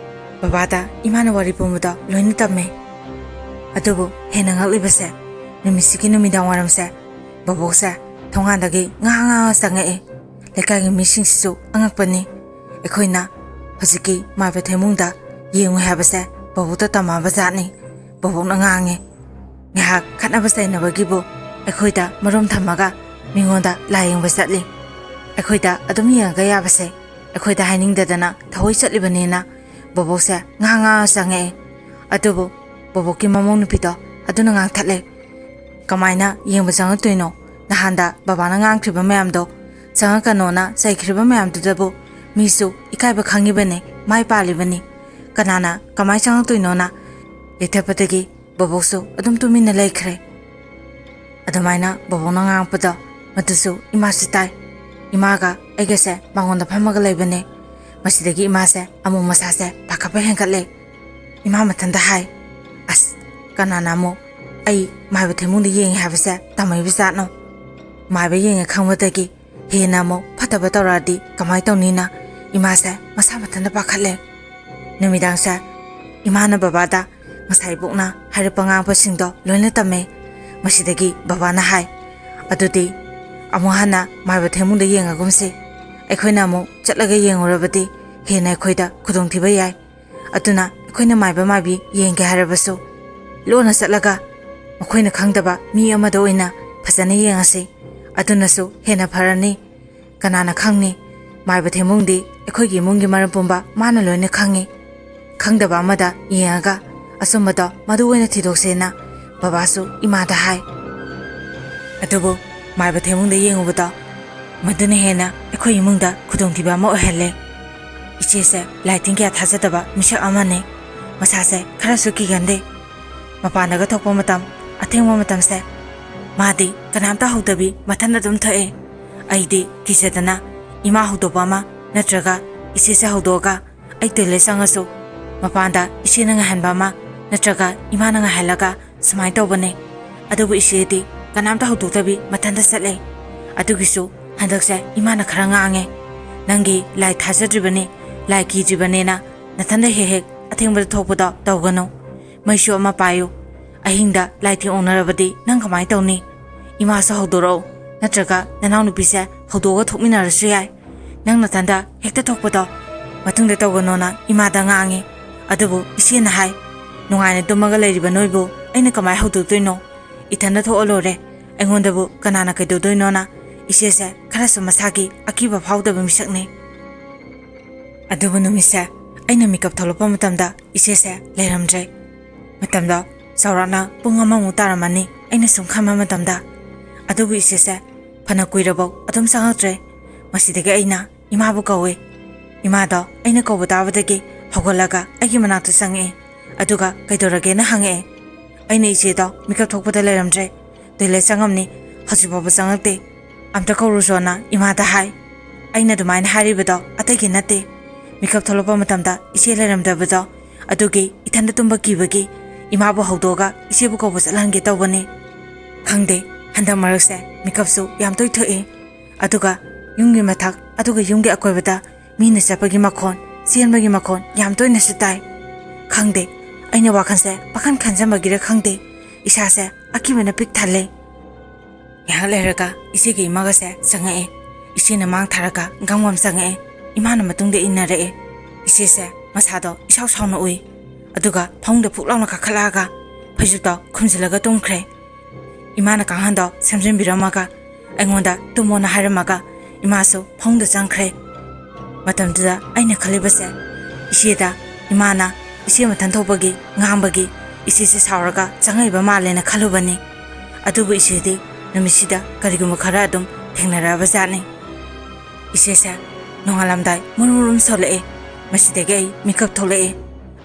ꯕꯕꯥꯗ ꯏꯃꯥꯅ ꯋꯥꯔꯤ ꯄꯨꯝꯕꯗꯣ ꯂꯣꯏꯅ ꯇꯝꯃꯦ꯫ ꯑꯗꯨꯕꯨ ꯍꯦꯟꯅ ꯉꯛꯂꯤꯕꯁꯦ, ꯅꯨꯃꯤꯠꯁꯤꯒꯤ ꯅꯨꯃꯤꯗꯥꯡ ꯋꯥꯏꯔꯝꯁꯦ ꯕꯕꯣꯛꯁꯦ ꯊꯣꯡꯒꯥꯟꯗꯒꯤ ꯉꯥ ꯉꯥ ꯆꯪꯉꯛꯑꯦ꯫ ꯂꯩꯀꯥꯏꯒꯤ ꯃꯤꯁꯤꯡꯁꯤꯁꯨ ꯑꯉꯛꯄꯅꯤ꯫ ꯑꯩꯈꯣꯏꯅ ꯍꯧꯖꯤꯛꯀꯤ ꯃꯥꯏꯕ ꯊꯦꯝꯕꯨꯡꯗ ꯌꯦꯡꯉꯨ ꯍꯥꯏꯕꯁꯦ ꯕꯕꯣꯛꯇ ꯇꯝꯃꯛꯑꯕ ꯖꯥꯠꯅꯤ꯫ ꯕꯕꯣꯛꯅ ꯉꯥꯡꯉꯦ, "ꯉꯥꯏꯍꯥꯛ ꯈꯠꯅꯕ ꯆꯩꯅꯕꯒꯤꯕꯨ ꯑꯩꯈꯣꯏꯗ ꯃꯔꯨꯝ ꯊꯝꯃꯒ ꯃꯤꯉꯣꯟꯗ ꯂꯥꯏꯌꯦꯡꯕ ꯆꯠꯂꯤ꯫ ꯑꯩꯈꯣꯏꯗ ꯑꯗꯨꯝ ꯌꯦꯡꯉꯒ ꯌꯥꯕꯁꯦ ꯑꯩꯈꯣꯏꯗ ꯍꯥꯏꯅꯤꯡꯗꯗꯅ ꯊꯑꯣꯏ ꯆꯠꯂꯤꯕꯅꯦꯅ" ꯕꯕꯣꯛꯁꯦ ꯉꯥ ꯉꯥ ꯆꯪꯉꯛꯑꯦ꯫ ꯑꯗꯨꯕꯨ ꯕꯕꯣꯛꯀꯤ ꯃꯃꯧ ꯅꯨꯄꯤꯗꯣ ꯑꯗꯨꯅ ꯉꯥꯡꯊꯠꯂꯦ, "ꯀꯃꯥꯏꯅ ꯌꯦꯡꯕ ꯆꯪꯉꯛꯇꯣꯏꯅꯣ? ꯅꯍꯥꯟꯗ ꯕꯕꯥꯅ ꯉꯥꯡꯈ꯭ꯔꯤꯕ ꯃꯌꯥꯝꯗꯣ, ꯆꯪꯉꯛꯀꯅꯣꯅ ꯆꯩꯈ꯭ꯔꯤꯕ ꯃꯌꯥꯝꯗꯨꯗꯕꯨ ꯃꯤꯁꯨ ꯏꯀꯥꯏꯕ ꯈꯪꯉꯤꯕꯅꯤ, ꯃꯥꯏ ꯄꯥꯜꯂꯤꯕꯅꯤ꯫ ꯀꯅꯥꯅ ꯀꯃꯥꯏ ꯆꯪꯉꯛꯇꯣꯏꯅꯣꯅ?" ꯌꯩꯊꯠꯄꯗꯒꯤ ꯕꯕꯣꯛꯁꯨ ꯑꯗꯨꯝ ꯇꯨꯃꯤꯟꯅ ꯂꯩꯈ꯭ꯔꯦ꯫ ꯑꯗꯨꯃꯥꯏꯅ ꯕꯕꯣꯛꯅ ꯉꯥꯡꯉꯛꯄꯗꯣ ꯃꯗꯨꯁꯨ ꯏꯃꯥꯁꯨ ꯇꯥꯏ꯫ ꯏꯃꯥꯒ ꯑꯩꯒꯁꯦ ꯃꯉꯣꯟꯗ ꯐꯝꯃꯒ ꯂꯩꯕꯅꯦ꯫ ꯃꯁꯤꯗꯒꯤ ꯏꯃꯥꯁꯦ ꯑꯃꯨꯛ ꯃꯁꯥꯁꯦ ꯄꯥꯈꯠꯄ ꯍꯦꯟꯒꯠꯂꯦ꯫ ꯏꯃꯥ ꯃꯊꯟꯇ ꯍꯥꯏ, "ꯑꯁ, ꯀꯅꯥꯅ ꯑꯃꯨꯛ ꯑꯩ ꯃꯥꯏꯕ ꯊꯦꯡꯕꯨꯡꯗ ꯌꯦꯡꯉꯦ ꯍꯥꯏꯕꯁꯦ ꯇꯝꯃꯛꯏꯕ ꯖꯥꯠꯅꯣ? ꯃꯥꯏꯕ ꯌꯦꯡꯉꯦ ꯈꯪꯕꯗꯒꯤ ꯍꯦꯟꯅ ꯑꯃꯨꯛ ꯐꯠꯇꯕ ꯇꯧꯔꯛꯑꯗꯤ ꯀꯃꯥꯏꯅ ꯇꯧꯅꯤꯅ?" ꯏꯃꯥꯁꯦ ꯃꯁꯥ ꯃꯊꯟꯇ ꯄꯥꯈꯠꯂꯦ꯫ ꯅꯨꯃꯤꯗꯥꯡꯁꯦ ꯏꯃꯥꯅ ꯕꯕꯥꯗ ꯉꯁꯥꯏ ꯏꯕꯣꯛꯅ ꯍꯥꯏꯔꯛꯄ ꯉꯥꯡꯕꯁꯤꯡꯗꯣ ꯂꯣꯏꯅ ꯇꯝꯃꯦ꯫ ꯃꯁꯤꯗꯒꯤ ꯕꯕꯥꯅ ꯍꯥꯏ, "ꯑꯗꯨꯗꯤ ꯑꯃꯨꯛ ꯍꯟꯅ ꯃꯥꯏꯕ ꯊꯦꯡꯕꯨꯡꯗ ꯌꯦꯡꯉꯒꯨꯝꯁꯤ꯫ ꯑꯩꯈꯣꯏꯅ ꯑꯃꯨꯛ ꯆꯠꯂꯒ ꯌꯦꯡꯉꯨꯔꯕꯗꯤ ꯍꯦꯟꯅ ꯑꯩꯈꯣꯏꯗ ꯈꯨꯗꯣꯡꯊꯤꯕ ꯌꯥꯏ꯫ ꯑꯗꯨꯅ ꯑꯩꯈꯣꯏꯅ ꯃꯥꯏꯕ ꯃꯥꯏꯕꯤ ꯌꯦꯡꯒꯦ ꯍꯥꯏꯔꯕꯁꯨ ꯂꯣꯟꯅ ꯆꯠꯂꯒ ꯃꯈꯣꯏꯅ ꯈꯪꯗꯕ ꯃꯤ ꯑꯃꯗ ꯑꯣꯏꯅ ꯐꯖꯅ ꯌꯦꯡꯉꯁꯤ꯫ ꯑꯗꯨꯅꯁꯨ ꯍꯦꯟꯅ ꯐꯔꯅꯤ꯫ ꯀꯅꯥꯅ ꯈꯪꯅꯤ? ꯃꯥꯏꯕ ꯊꯦꯡꯕꯨꯡꯗꯤ ꯑꯩꯈꯣꯏꯒꯤ ꯏꯃꯨꯡꯒꯤ ꯃꯔꯝ ꯄꯨꯝꯕ ꯃꯥꯅ ꯂꯣꯏꯅ ꯈꯪꯉꯤ꯫ ꯈꯪꯗꯕ ꯑꯃꯗ ꯌꯦꯡꯉꯒ ꯑꯆꯨꯝꯕꯗꯣ ꯃꯗꯨ ꯑꯣꯏꯅ ꯊꯤꯗꯣꯛꯁꯦꯅ" ꯕꯕꯥꯁꯨ ꯏꯃꯥꯗ ꯍꯥꯏ꯫ ꯑꯗꯨꯕꯨ ꯃꯥꯏꯕ ꯊꯦꯡꯕꯨꯡꯗ ꯌꯦꯡꯉꯨꯕꯗꯣ ꯃꯗꯨꯅ ꯍꯦꯟꯅ ꯑꯩꯈꯣꯏ ꯏꯃꯨꯡꯗ ꯈꯨꯗꯣꯡꯊꯤꯕ ꯑꯃ ꯑꯣꯏꯍꯜꯂꯦ꯫ ꯏꯆꯦꯁꯦ ꯂꯥꯏ ꯇꯤꯟ ꯀꯌꯥ ꯊꯥꯖꯗꯕ ꯃꯤꯁꯛ ꯑꯃꯅꯤ꯫ ꯃꯁꯥꯁꯦ ꯈꯔꯁꯨ ꯀꯤꯒꯟꯗꯦ꯫ ꯃꯄꯥꯟꯗꯒ ꯊꯣꯛꯄ ꯃꯇꯝ, ꯑꯊꯦꯡꯕ ꯃꯇꯝꯁꯦ ꯃꯥꯗꯤ ꯀꯅꯥꯝꯇ ꯍꯧꯗꯕꯤ ꯃꯊꯟꯇ ꯑꯗꯨꯝ ꯊꯣꯛꯑꯦ꯫ ꯑꯩꯗꯤ ꯀꯤꯖꯗꯅ ꯏꯃꯥ ꯍꯧꯗꯣꯛꯄ ꯑꯃ ꯅꯠꯇ꯭ꯔꯒ ꯏꯆꯦꯁꯦ ꯍꯧꯗꯣꯛꯑꯒ ꯑꯩ ꯇꯣꯏꯂꯦꯠ ꯆꯪꯉꯁꯨ ꯃꯄꯥꯟꯗ ꯏꯆꯦꯅ ꯉꯥꯏꯍꯟꯕ ꯑꯃ ꯅꯠꯇ꯭ꯔꯒ ꯏꯃꯥꯅ ꯉꯥꯏꯍꯜꯂꯒ ꯁꯨꯃꯥꯏꯅ ꯇꯧꯕꯅꯦ꯫ ꯑꯗꯨꯕꯨ ꯏꯆꯦꯗꯤ ꯀꯅꯥꯝꯇ ꯍꯧꯗꯣꯛꯇꯕꯤ ꯃꯊꯟꯇ ꯆꯠꯂꯦ꯫ ꯑꯗꯨꯒꯤꯁꯨ ꯍꯟꯗꯛꯁꯦ ꯏꯃꯥꯅ ꯈꯔ ꯉꯥꯡꯉꯦ꯫ "ꯅꯪꯒꯤ ꯂꯥꯏ ꯊꯥꯖꯗ꯭ꯔꯤꯕꯅꯤ, ꯂꯥꯏ ꯀꯤꯗ꯭ꯔꯤꯕꯅꯦꯅ ꯅꯊꯟꯇ ꯍꯦꯛ ꯍꯦꯛ ꯑꯊꯦꯡꯕꯗ ꯊꯣꯛꯄꯗꯣ ꯇꯧꯒꯅꯨ꯫ ꯃꯩꯁꯨ ꯑꯃ ꯄꯥꯏꯌꯨ꯫ ꯑꯍꯤꯡꯗ ꯂꯥꯏ ꯊꯦꯡ ꯑꯣꯛꯅꯔꯕꯗꯤ ꯅꯪ ꯀꯃꯥꯏꯅ ꯇꯧꯅꯤ? ꯏꯃꯥꯁꯨ ꯍꯧꯗꯣꯔꯛꯎ, ꯅꯠꯇ꯭ꯔꯒ ꯅꯅꯥꯎꯅꯨꯄꯤꯁꯦ ꯍꯧꯗꯣꯛꯑꯒ ꯊꯣꯛꯃꯤꯟꯅꯔꯁꯨ ꯌꯥꯏ꯫ ꯅꯪ ꯅꯊꯟꯗ ꯍꯦꯛꯇ ꯊꯣꯛꯄꯗꯣ ꯃꯇꯨꯡꯗ ꯇꯧꯒꯅꯣꯅ ꯏꯃꯥꯗ ꯉꯥꯡꯉꯤ꯫ ꯑꯗꯨꯕꯨ ꯏꯆꯦꯅ ꯍꯥꯏ, "ꯅꯨꯡꯉꯥꯏꯅ ꯇꯨꯝꯃꯒ ꯂꯩꯔꯤꯕ ꯅꯣꯏꯕꯨ ꯑꯩꯅ ꯀꯃꯥꯏꯅ ꯍꯧꯗꯣꯛꯇꯣꯏꯅꯣ? ꯏꯊꯟꯗ ꯊꯣꯛꯑ ꯂꯣꯏꯔꯦ꯫ ꯑꯩꯉꯣꯟꯗꯕꯨ ꯀꯅꯥꯅ ꯀꯩꯗꯧꯗꯣꯏꯅꯣꯅ?" ꯏꯆꯦꯁꯦ ꯈꯔꯁꯨ ꯃꯁꯥꯒꯤ ꯑꯀꯤꯕ ꯐꯥꯎꯗꯕ ꯃꯤꯁꯛꯅꯤ꯫ ꯑꯗꯨꯕꯨ ꯅꯨꯃꯤꯠꯁꯦ ꯑꯩꯅ ꯃꯤꯀꯞ ꯊꯣꯛꯂꯛꯄ ꯃꯇꯝꯗ ꯏꯆꯦꯁꯦ ꯂꯩꯔꯝꯗ꯭ꯔꯦ꯫ ꯃꯇꯝꯗꯣ ꯆꯥꯎꯔꯥꯛꯅ ꯄꯨꯡ ꯑꯃꯃꯨꯛ ꯇꯥꯔꯝꯃꯅꯤ ꯑꯩꯅ ꯁꯨꯝ ꯈꯟꯕ ꯃꯇꯝꯗ꯫ ꯑꯗꯨꯕꯨ ꯏꯆꯦꯁꯦ ꯐꯅ ꯀꯨꯏꯔꯕꯧ ꯑꯗꯨꯝ ꯆꯪꯉꯛꯇ꯭ꯔꯦ꯫ ꯃꯁꯤꯗꯒꯤ ꯑꯩꯅ ꯏꯃꯥꯕꯨ ꯀꯧꯏ꯫ ꯏꯃꯥꯗꯣ ꯑꯩꯅ ꯀꯧꯕ ꯇꯥꯕꯗꯒꯤ ꯍꯧꯒꯠꯂꯒ ꯑꯩꯒꯤ ꯃꯅꯥꯛꯇ ꯆꯪꯉꯛꯑꯦ꯫ ꯑꯗꯨꯒ ꯀꯩꯗꯧꯔꯒꯦꯅ ꯍꯪꯉꯛꯑꯦ꯫ ꯑꯩꯅ ꯏꯆꯦꯗꯣ ꯃꯤꯀꯞ ꯊꯣꯛꯄꯗ ꯂꯩꯔꯝꯗ꯭ꯔꯦ꯫ ꯇꯣꯏꯂꯦꯠ ꯆꯪꯉꯝꯅꯤ, ꯍꯧꯖꯤꯛ ꯐꯥꯎꯕ ꯆꯪꯉꯛꯇꯦ꯫ "ꯑꯝꯇ ꯀꯧꯔꯨꯆꯣꯅ ꯏꯃꯥꯗ ꯍꯥꯏ꯫" ꯑꯩꯅ ꯑꯗꯨꯃꯥꯏꯅ ꯍꯥꯏꯔꯤꯕꯗꯣ ꯑꯇꯩꯒꯤ ꯅꯠꯇꯦ꯫ ꯃꯤꯀꯞ ꯊꯣꯛꯂꯛꯄ ꯃꯇꯝꯗ ꯏꯆꯦ ꯂꯩꯔꯝꯗꯕꯗꯣ, ꯑꯗꯨꯒꯤ ꯏꯊꯟꯗ ꯇꯨꯝꯕ ꯀꯤꯕꯒꯤ ꯏꯃꯥꯕꯨ ꯍꯧꯗꯣꯛꯑꯒ ꯏꯆꯦꯕꯨ ꯀꯧꯕ ꯆꯠꯍꯟꯒꯦ ꯇꯧꯕꯅꯤ꯫ ꯈꯪꯗꯦ, ꯍꯟꯗꯛ ꯃꯔꯛꯁꯦ ꯃꯤꯀꯞꯁꯨ ꯌꯥꯝ ꯇꯣꯏ ꯊꯣꯛꯑꯦ꯫ ꯑꯗꯨꯒ ꯌꯨꯝꯒꯤ ꯃꯊꯛ ꯑꯗꯨꯒ ꯌꯨꯝꯒꯤ ꯑꯀꯣꯏꯕꯗ ꯃꯤꯅ ꯆꯠꯄꯒꯤ ꯃꯈꯣꯟ, ꯆꯦꯟꯕꯒꯤ ꯃꯈꯣꯟ ꯌꯥꯝ ꯇꯣꯏꯅꯁꯨ ꯇꯥꯏ꯫ ꯈꯪꯗꯦ, ꯑꯩꯅ ꯋꯥꯈꯜꯁꯦ ꯄꯥꯈꯟ ꯈꯟꯖꯟꯕꯒꯤꯔ ꯈꯪꯗꯦ, ꯏꯁꯥꯁꯦ ꯑꯀꯤꯕꯅ ꯄꯤꯛ ꯊꯜꯂꯦ꯫ ꯉꯥꯏꯍꯥꯛ ꯂꯩꯔꯒ ꯏꯆꯦꯒ ꯏꯃꯥꯒꯁꯦ ꯆꯪꯉꯛꯑꯦ꯫ ꯏꯆꯦꯅ ꯃꯥꯡ ꯊꯥꯔꯒ ꯒꯝ ꯒꯝ ꯆꯪꯉꯛꯑꯦ꯫ ꯏꯃꯥꯅ ꯃꯇꯨꯡꯗ ꯏꯟꯅꯔꯛꯑꯦ꯫ ꯏꯆꯦꯁꯦ ꯃꯁꯥꯗꯣ ꯏꯁꯥꯎ ꯁꯥꯎꯅ ꯎꯏ꯫ ꯑꯗꯨꯒ ꯐꯃꯨꯡꯗ ꯐꯨꯛ ꯂꯥꯎꯅ ꯀꯥꯈꯠꯂꯛꯑꯒ ꯐꯩꯖꯨꯞꯇꯣ ꯈꯨꯝꯖꯤꯜꯂꯒ ꯇꯨꯝꯈ꯭ꯔꯦ꯫ ꯏꯃꯥꯅ ꯀꯥꯡꯈꯟꯗꯣ ꯁꯦꯝꯖꯤꯟꯕꯤꯔꯝꯃꯒ ꯑꯩꯉꯣꯟꯗ ꯇꯨꯝꯃꯣꯅ ꯍꯥꯏꯔꯝꯃꯒ ꯏꯃꯥꯁꯨ ꯐꯃꯨꯡꯗ ꯆꯪꯈ꯭ꯔꯦ꯫ ꯃꯇꯝꯗꯨꯗ ꯑꯩꯅ ꯈꯜꯂꯤꯕꯁꯦ, ꯏꯆꯦꯗ ꯏꯃꯥꯅ ꯏꯆꯦ ꯃꯊꯟ ꯊꯣꯛꯄꯒꯤ ꯉꯥꯡꯕꯒꯤ ꯏꯆꯦꯁꯦ ꯁꯥꯎꯔꯒ ꯆꯪꯉꯛꯏꯕ ꯃꯥꯜꯂꯦꯅ ꯈꯜꯂꯨꯕꯅꯤ꯫ ꯑꯗꯨꯕꯨ ꯏꯆꯦꯗꯤ ꯅꯨꯃꯤꯠꯁꯤꯗ ꯀꯔꯤꯒꯨꯝꯕ ꯈꯔ ꯑꯗꯨꯝ ꯊꯦꯡꯅꯔꯛꯑꯕ ꯖꯥꯠꯅꯤ꯫ ꯏꯆꯦꯁꯦ ꯅꯣꯡꯉꯥꯜꯂꯝꯗꯥꯏ ꯃꯨꯔꯨꯝ ꯃꯨꯔꯨꯝ ꯁꯣꯜꯂꯛꯑꯦ꯫ ꯃꯁꯤꯗꯒꯤ ꯑꯩ ꯃꯤꯀꯞ ꯊꯣꯛꯂꯛꯑꯦ꯫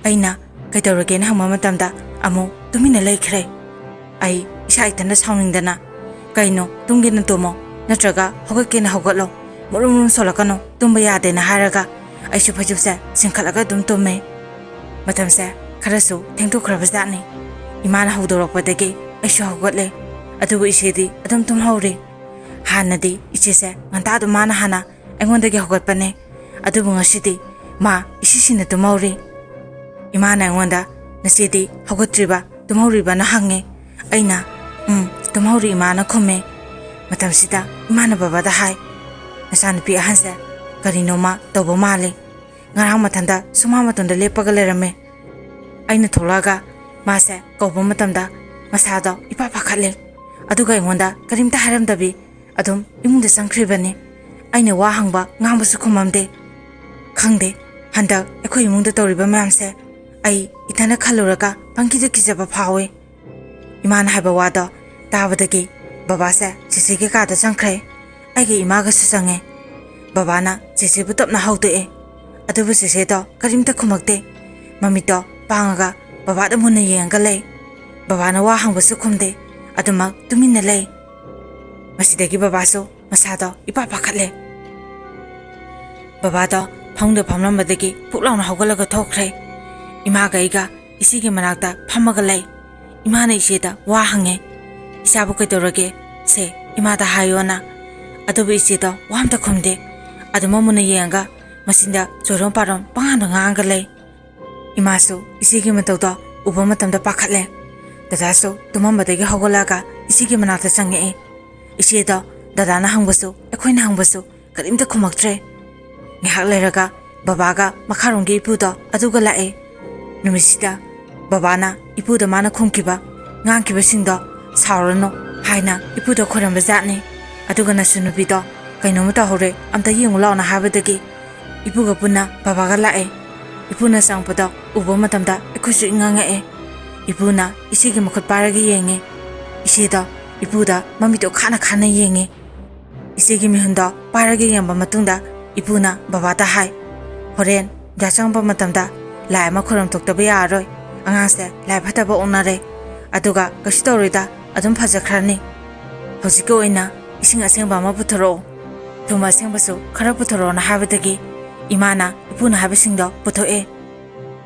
ꯑꯩꯅ ꯀꯩꯗꯧꯔꯒꯦꯅ ꯍꯪꯕ ꯃꯇꯝꯗ ꯑꯃꯨꯛ ꯇꯨꯃꯤꯟꯅ ꯂꯩꯈ꯭ꯔꯦ꯫ ꯑꯩ ꯏꯁꯥ ꯏꯊꯟꯇ ꯁꯥꯎꯅꯤꯡꯗꯅ, "ꯀꯩꯅꯣ, ꯇꯨꯝꯒꯦꯅ ꯇꯨꯝꯃꯣ, ꯅꯠꯇ꯭ꯔꯒ ꯍꯧꯒꯠꯀꯦꯅ ꯍꯧꯒꯠꯂꯣ, ꯃꯨꯔꯨꯝ ꯃꯨꯔꯨꯝ ꯁꯣꯜꯂꯛꯀꯅꯨ, ꯇꯨꯝꯕ ꯌꯥꯗꯦꯅ" ꯍꯥꯏꯔꯒ ꯑꯩꯁꯨ ꯐꯩꯖꯨꯞꯁꯦ ꯆꯤꯡꯈꯠꯂꯒ ꯑꯗꯨꯝ ꯇꯨꯝꯃꯦ꯫ ꯃꯇꯝꯁꯦ ꯈꯔꯁꯨ ꯊꯦꯡꯗꯣꯛꯈ꯭ꯔꯕ ꯖꯥꯠꯅꯤ꯫ ꯏꯃꯥꯅ ꯍꯧꯗꯣꯔꯛꯄꯗꯒꯤ ꯑꯩꯁꯨ ꯍꯧꯒꯠꯂꯦ꯫ ꯑꯗꯨꯕꯨ ꯏꯆꯦꯗꯤ ꯑꯗꯨꯝ ꯇꯨꯝꯍꯧꯔꯤ꯫ ꯍꯥꯟꯅꯗꯤ ꯏꯆꯦꯁꯦ ꯉꯟꯇꯥ ꯑꯗꯨꯝ ꯃꯥꯅ ꯍꯥꯟꯅ ꯑꯩꯉꯣꯟꯗꯒꯤ ꯍꯧꯒꯠꯄꯅꯦ꯫ ꯑꯗꯨꯕꯨ ꯉꯁꯤꯗꯤ ꯃꯥ ꯏꯁꯤꯁꯤꯅ ꯇꯨꯝꯍꯧꯔꯤ꯫ ꯏꯃꯥꯅ ꯑꯩꯉꯣꯟꯗ, "ꯅꯆꯦꯗꯤ ꯍꯧꯒꯠꯇ꯭ꯔꯤꯕ, ꯇꯨꯝꯍꯧꯔꯤꯕꯅ?" ꯍꯪꯉꯦ꯫ ꯑꯩꯅ, "ꯎꯝ, ꯇꯨꯝꯍꯧꯔꯤ, ꯏꯃꯥꯅ" ꯈꯨꯝꯃꯦ꯫ ꯃꯇꯝꯁꯤꯗ ꯏꯃꯥꯅ ꯕꯕꯥꯗ ꯍꯥꯏ, "ꯅꯆꯥꯅꯨꯄꯤ ꯑꯍꯟꯁꯦ ꯀꯔꯤꯅꯣꯃ ꯇꯧꯕ ꯃꯥꯜꯂꯤ꯫ ꯉꯔꯥꯡ ꯃꯊꯟꯇ ꯁꯨꯃꯥꯡ ꯃꯇꯣꯟꯗ ꯂꯦꯞꯄꯒ ꯂꯩꯔꯝꯃꯦ꯫ ꯑꯩꯅ ꯊꯣꯛꯂꯛꯑꯒ ꯃꯥꯁꯦ ꯀꯧꯕ ꯃꯇꯝꯗ ꯃꯁꯥꯗꯣ ꯏꯄꯥ ꯄꯥꯈꯠꯂꯦ꯫ ꯑꯗꯨꯒ ꯑꯩꯉꯣꯟꯗ ꯀꯔꯤꯝꯇ ꯍꯥꯏꯔꯝꯗꯕꯤ ꯑꯗꯨꯝ ꯏꯃꯨꯡꯗ ꯆꯪꯈ꯭ꯔꯤꯕꯅꯤ꯫ ꯑꯩꯅ ꯋꯥ ꯍꯪꯕ ꯉꯥꯡꯕꯁꯨ ꯈꯨꯝꯃꯝꯗꯦ꯫ ꯈꯪꯗꯦ, ꯍꯟꯗꯛ ꯑꯩꯈꯣꯏ ꯏꯃꯨꯡꯗ ꯇꯧꯔꯤꯕ ꯃꯌꯥꯝꯁꯦ ꯑꯩ ꯏꯊꯟꯗ ꯈꯜꯂꯨꯔꯒ ꯄꯪꯀꯤꯗ ꯀꯤꯖꯕ ꯐꯥꯎꯋꯦ꯫" ꯏꯃꯥꯅ ꯍꯥꯏꯕ ꯋꯥꯗꯣ ꯇꯥꯕꯗꯒꯤ ꯕꯕꯥꯁꯦ ꯆꯦꯆꯦꯒꯤ ꯀꯥꯗ ꯆꯪꯈ꯭ꯔꯦ꯫ ꯑꯩꯒ ꯏꯃꯥꯒꯁꯨ ꯆꯪꯉꯦ꯫ ꯕꯕꯥꯅ ꯆꯦꯆꯦꯕꯨ ꯇꯞꯅ ꯍꯧꯗꯣꯛꯑꯦ꯫ ꯑꯗꯨꯕꯨ ꯆꯦꯆꯦꯗꯣ ꯀꯔꯤꯝꯇ ꯈꯨꯝꯃꯛꯇꯦ꯫ ꯃꯃꯤꯠꯇꯣ ꯄꯥꯡꯉꯒ ꯕꯕꯥꯗ ꯃꯨꯟꯅ ꯌꯦꯡꯉꯒ ꯂꯩ꯫ ꯕꯕꯥꯅ ꯋꯥ ꯍꯪꯕꯁꯨ ꯈꯨꯝꯗꯦ꯫ ꯑꯗꯨꯃꯛ ꯇꯨꯃꯤꯟꯅ ꯂꯩ꯫ ꯃꯁꯤꯗꯒꯤ ꯕꯕꯥꯁꯨ ꯃꯁꯥꯗꯣ ꯏꯄꯥ ꯄꯥꯈꯠꯂꯦ꯫ ꯕꯕꯥꯗꯣ ꯐꯃꯨꯡꯗ ꯐꯝꯂꯝꯕꯗꯒꯤ ꯐꯨꯛ ꯂꯥꯎꯅ ꯍꯧꯒꯠꯂꯒ ꯊꯣꯛꯈ꯭ꯔꯦ꯫ ꯏꯃꯥꯒ ꯑꯩꯒ ꯏꯆꯦꯒꯤ ꯃꯅꯥꯛꯇ ꯐꯝꯃꯒ ꯂꯩ꯫ ꯏꯃꯥꯅ ꯏꯆꯦꯗ ꯋꯥ ꯍꯪꯉꯦ꯫ "ꯏꯆꯥꯕꯨ ꯀꯩꯗꯧꯔꯒꯦ? ꯁꯦ, ꯏꯃꯥꯗ ꯍꯥꯏꯌꯣꯅ꯫" ꯑꯗꯨꯕꯨ ꯏꯆꯦꯗꯣ ꯋꯥ ꯑꯝꯇ ꯈꯨꯝꯗꯦ꯫ ꯑꯗꯨꯃꯛ ꯃꯨꯟꯅ ꯌꯦꯡꯉꯒ ꯃꯆꯤꯟꯗ ꯆꯣꯏꯔꯣꯝ ꯄꯥꯔꯣꯝ ꯄꯉꯥꯡꯗ ꯉꯥꯡꯉꯒ ꯂꯩ꯫ ꯏꯃꯥꯁꯨ ꯏꯆꯦꯒꯤ ꯃꯇꯧꯗꯣ ꯎꯕ ꯃꯇꯝꯗ ꯄꯥꯈꯠꯂꯦ꯫ ꯗꯗꯥꯁꯨ ꯇꯨꯝꯃꯝꯕꯗꯒꯤ ꯍꯧꯒꯠꯂꯛꯑꯒ ꯏꯆꯦꯒꯤ ꯃꯅꯥꯛꯇ ꯆꯪꯉꯛꯑꯦ꯫ ꯏꯆꯦꯗꯣ ꯗꯗꯥꯅ ꯍꯪꯕꯁꯨ ꯑꯩꯈꯣꯏꯅ ꯍꯪꯕꯁꯨ ꯀꯔꯤꯝꯇ ꯈꯨꯝꯃꯛꯇ꯭ꯔꯦ꯫ ꯉꯥꯏꯍꯥꯛ ꯂꯩꯔꯒ ꯕꯕꯥꯒ ꯃꯈꯥꯔꯣꯝꯒꯤ ꯏꯄꯨꯗꯣ ꯑꯗꯨꯒ ꯂꯥꯛꯑꯦ꯫ ꯅꯨꯃꯤꯠꯁꯤꯗ ꯕꯕꯥꯅ ꯏꯄꯨꯗ ꯃꯥꯅ ꯈꯨꯝꯈꯤꯕ, ꯉꯥꯡꯈꯤꯕꯁꯤꯡꯗꯣ "ꯁꯥꯎꯔꯅꯨ" ꯍꯥꯏꯅ ꯏꯄꯨꯗ ꯈꯣꯏꯔꯝꯕ ꯖꯥꯠꯅꯤ꯫ ꯑꯗꯨꯒ ꯅꯁꯨ ꯅꯨꯄꯤꯗꯣ ꯀꯩꯅꯣꯝꯃ ꯇꯧꯍꯧꯔꯦ, ꯑꯝꯇ ꯌꯦꯡꯉꯨ ꯂꯥꯎꯅ ꯍꯥꯏꯕꯗꯒꯤ ꯏꯄꯨꯒ ꯄꯨꯟꯅ ꯕꯕꯥꯒ ꯂꯥꯛꯑꯦ꯫ ꯏꯄꯨꯅ ꯆꯪꯉꯛꯄꯗꯣ ꯎꯕ ꯃꯇꯝꯗ ꯑꯩꯈꯣꯏꯁꯨ ꯏꯉꯛ ꯉꯛꯑꯦ꯫ ꯏꯄꯨꯅ ꯏꯆꯦꯒꯤ ꯃꯈꯨꯠ ꯄꯥꯏꯔꯒ ꯌꯦꯡꯉꯦ꯫ ꯏꯆꯦꯗꯣ ꯏꯄꯨꯗ ꯃꯃꯤꯠꯇꯣ ꯈꯥꯅ ꯈꯥꯅ ꯌꯦꯡꯉꯦ꯫ ꯏꯆꯦꯒꯤ ꯃꯤꯍꯨꯟꯗꯣ ꯄꯥꯏꯔꯒ ꯌꯦꯡꯕ ꯃꯇꯨꯡꯗ ꯏꯄꯨꯅ ꯕꯕꯥꯗ ꯍꯥꯏ, "ꯍꯣꯔꯦꯟ ꯌꯥꯆꯪꯕ ꯃꯇꯝꯗ ꯂꯥꯏ ꯑꯃ ꯈꯨꯔꯨꯝ ꯊꯣꯛꯇꯕ ꯌꯥꯔꯔꯣꯏ꯫ ꯑꯉꯥꯡꯁꯦ ꯂꯥꯏ ꯐꯠꯇꯕ ꯑꯣꯛꯅꯔꯦ꯫ ꯑꯗꯨꯒ ꯀꯩꯁꯨ ꯇꯧꯔꯣꯏꯗ, ꯑꯗꯨꯝ ꯐꯖꯈ꯭ꯔꯅꯤ꯫ ꯍꯧꯖꯤꯛꯀꯤ ꯑꯣꯏꯅ ꯏꯁꯤꯡ ꯑꯁꯦꯡꯕ ꯑꯃ ꯄꯨꯊꯣꯔꯛꯑꯣ꯫ ꯊꯨꯝ ꯑꯁꯦꯡꯕꯁꯨ ꯈꯔ ꯄꯨꯊꯣꯔꯛꯑꯣꯅ" ꯍꯥꯏꯕꯗꯒꯤ ꯏꯃꯥꯅ ꯏꯄꯨꯅ ꯍꯥꯏꯕꯁꯤꯡꯗꯣ ꯄꯨꯊꯣꯛꯑꯦ꯫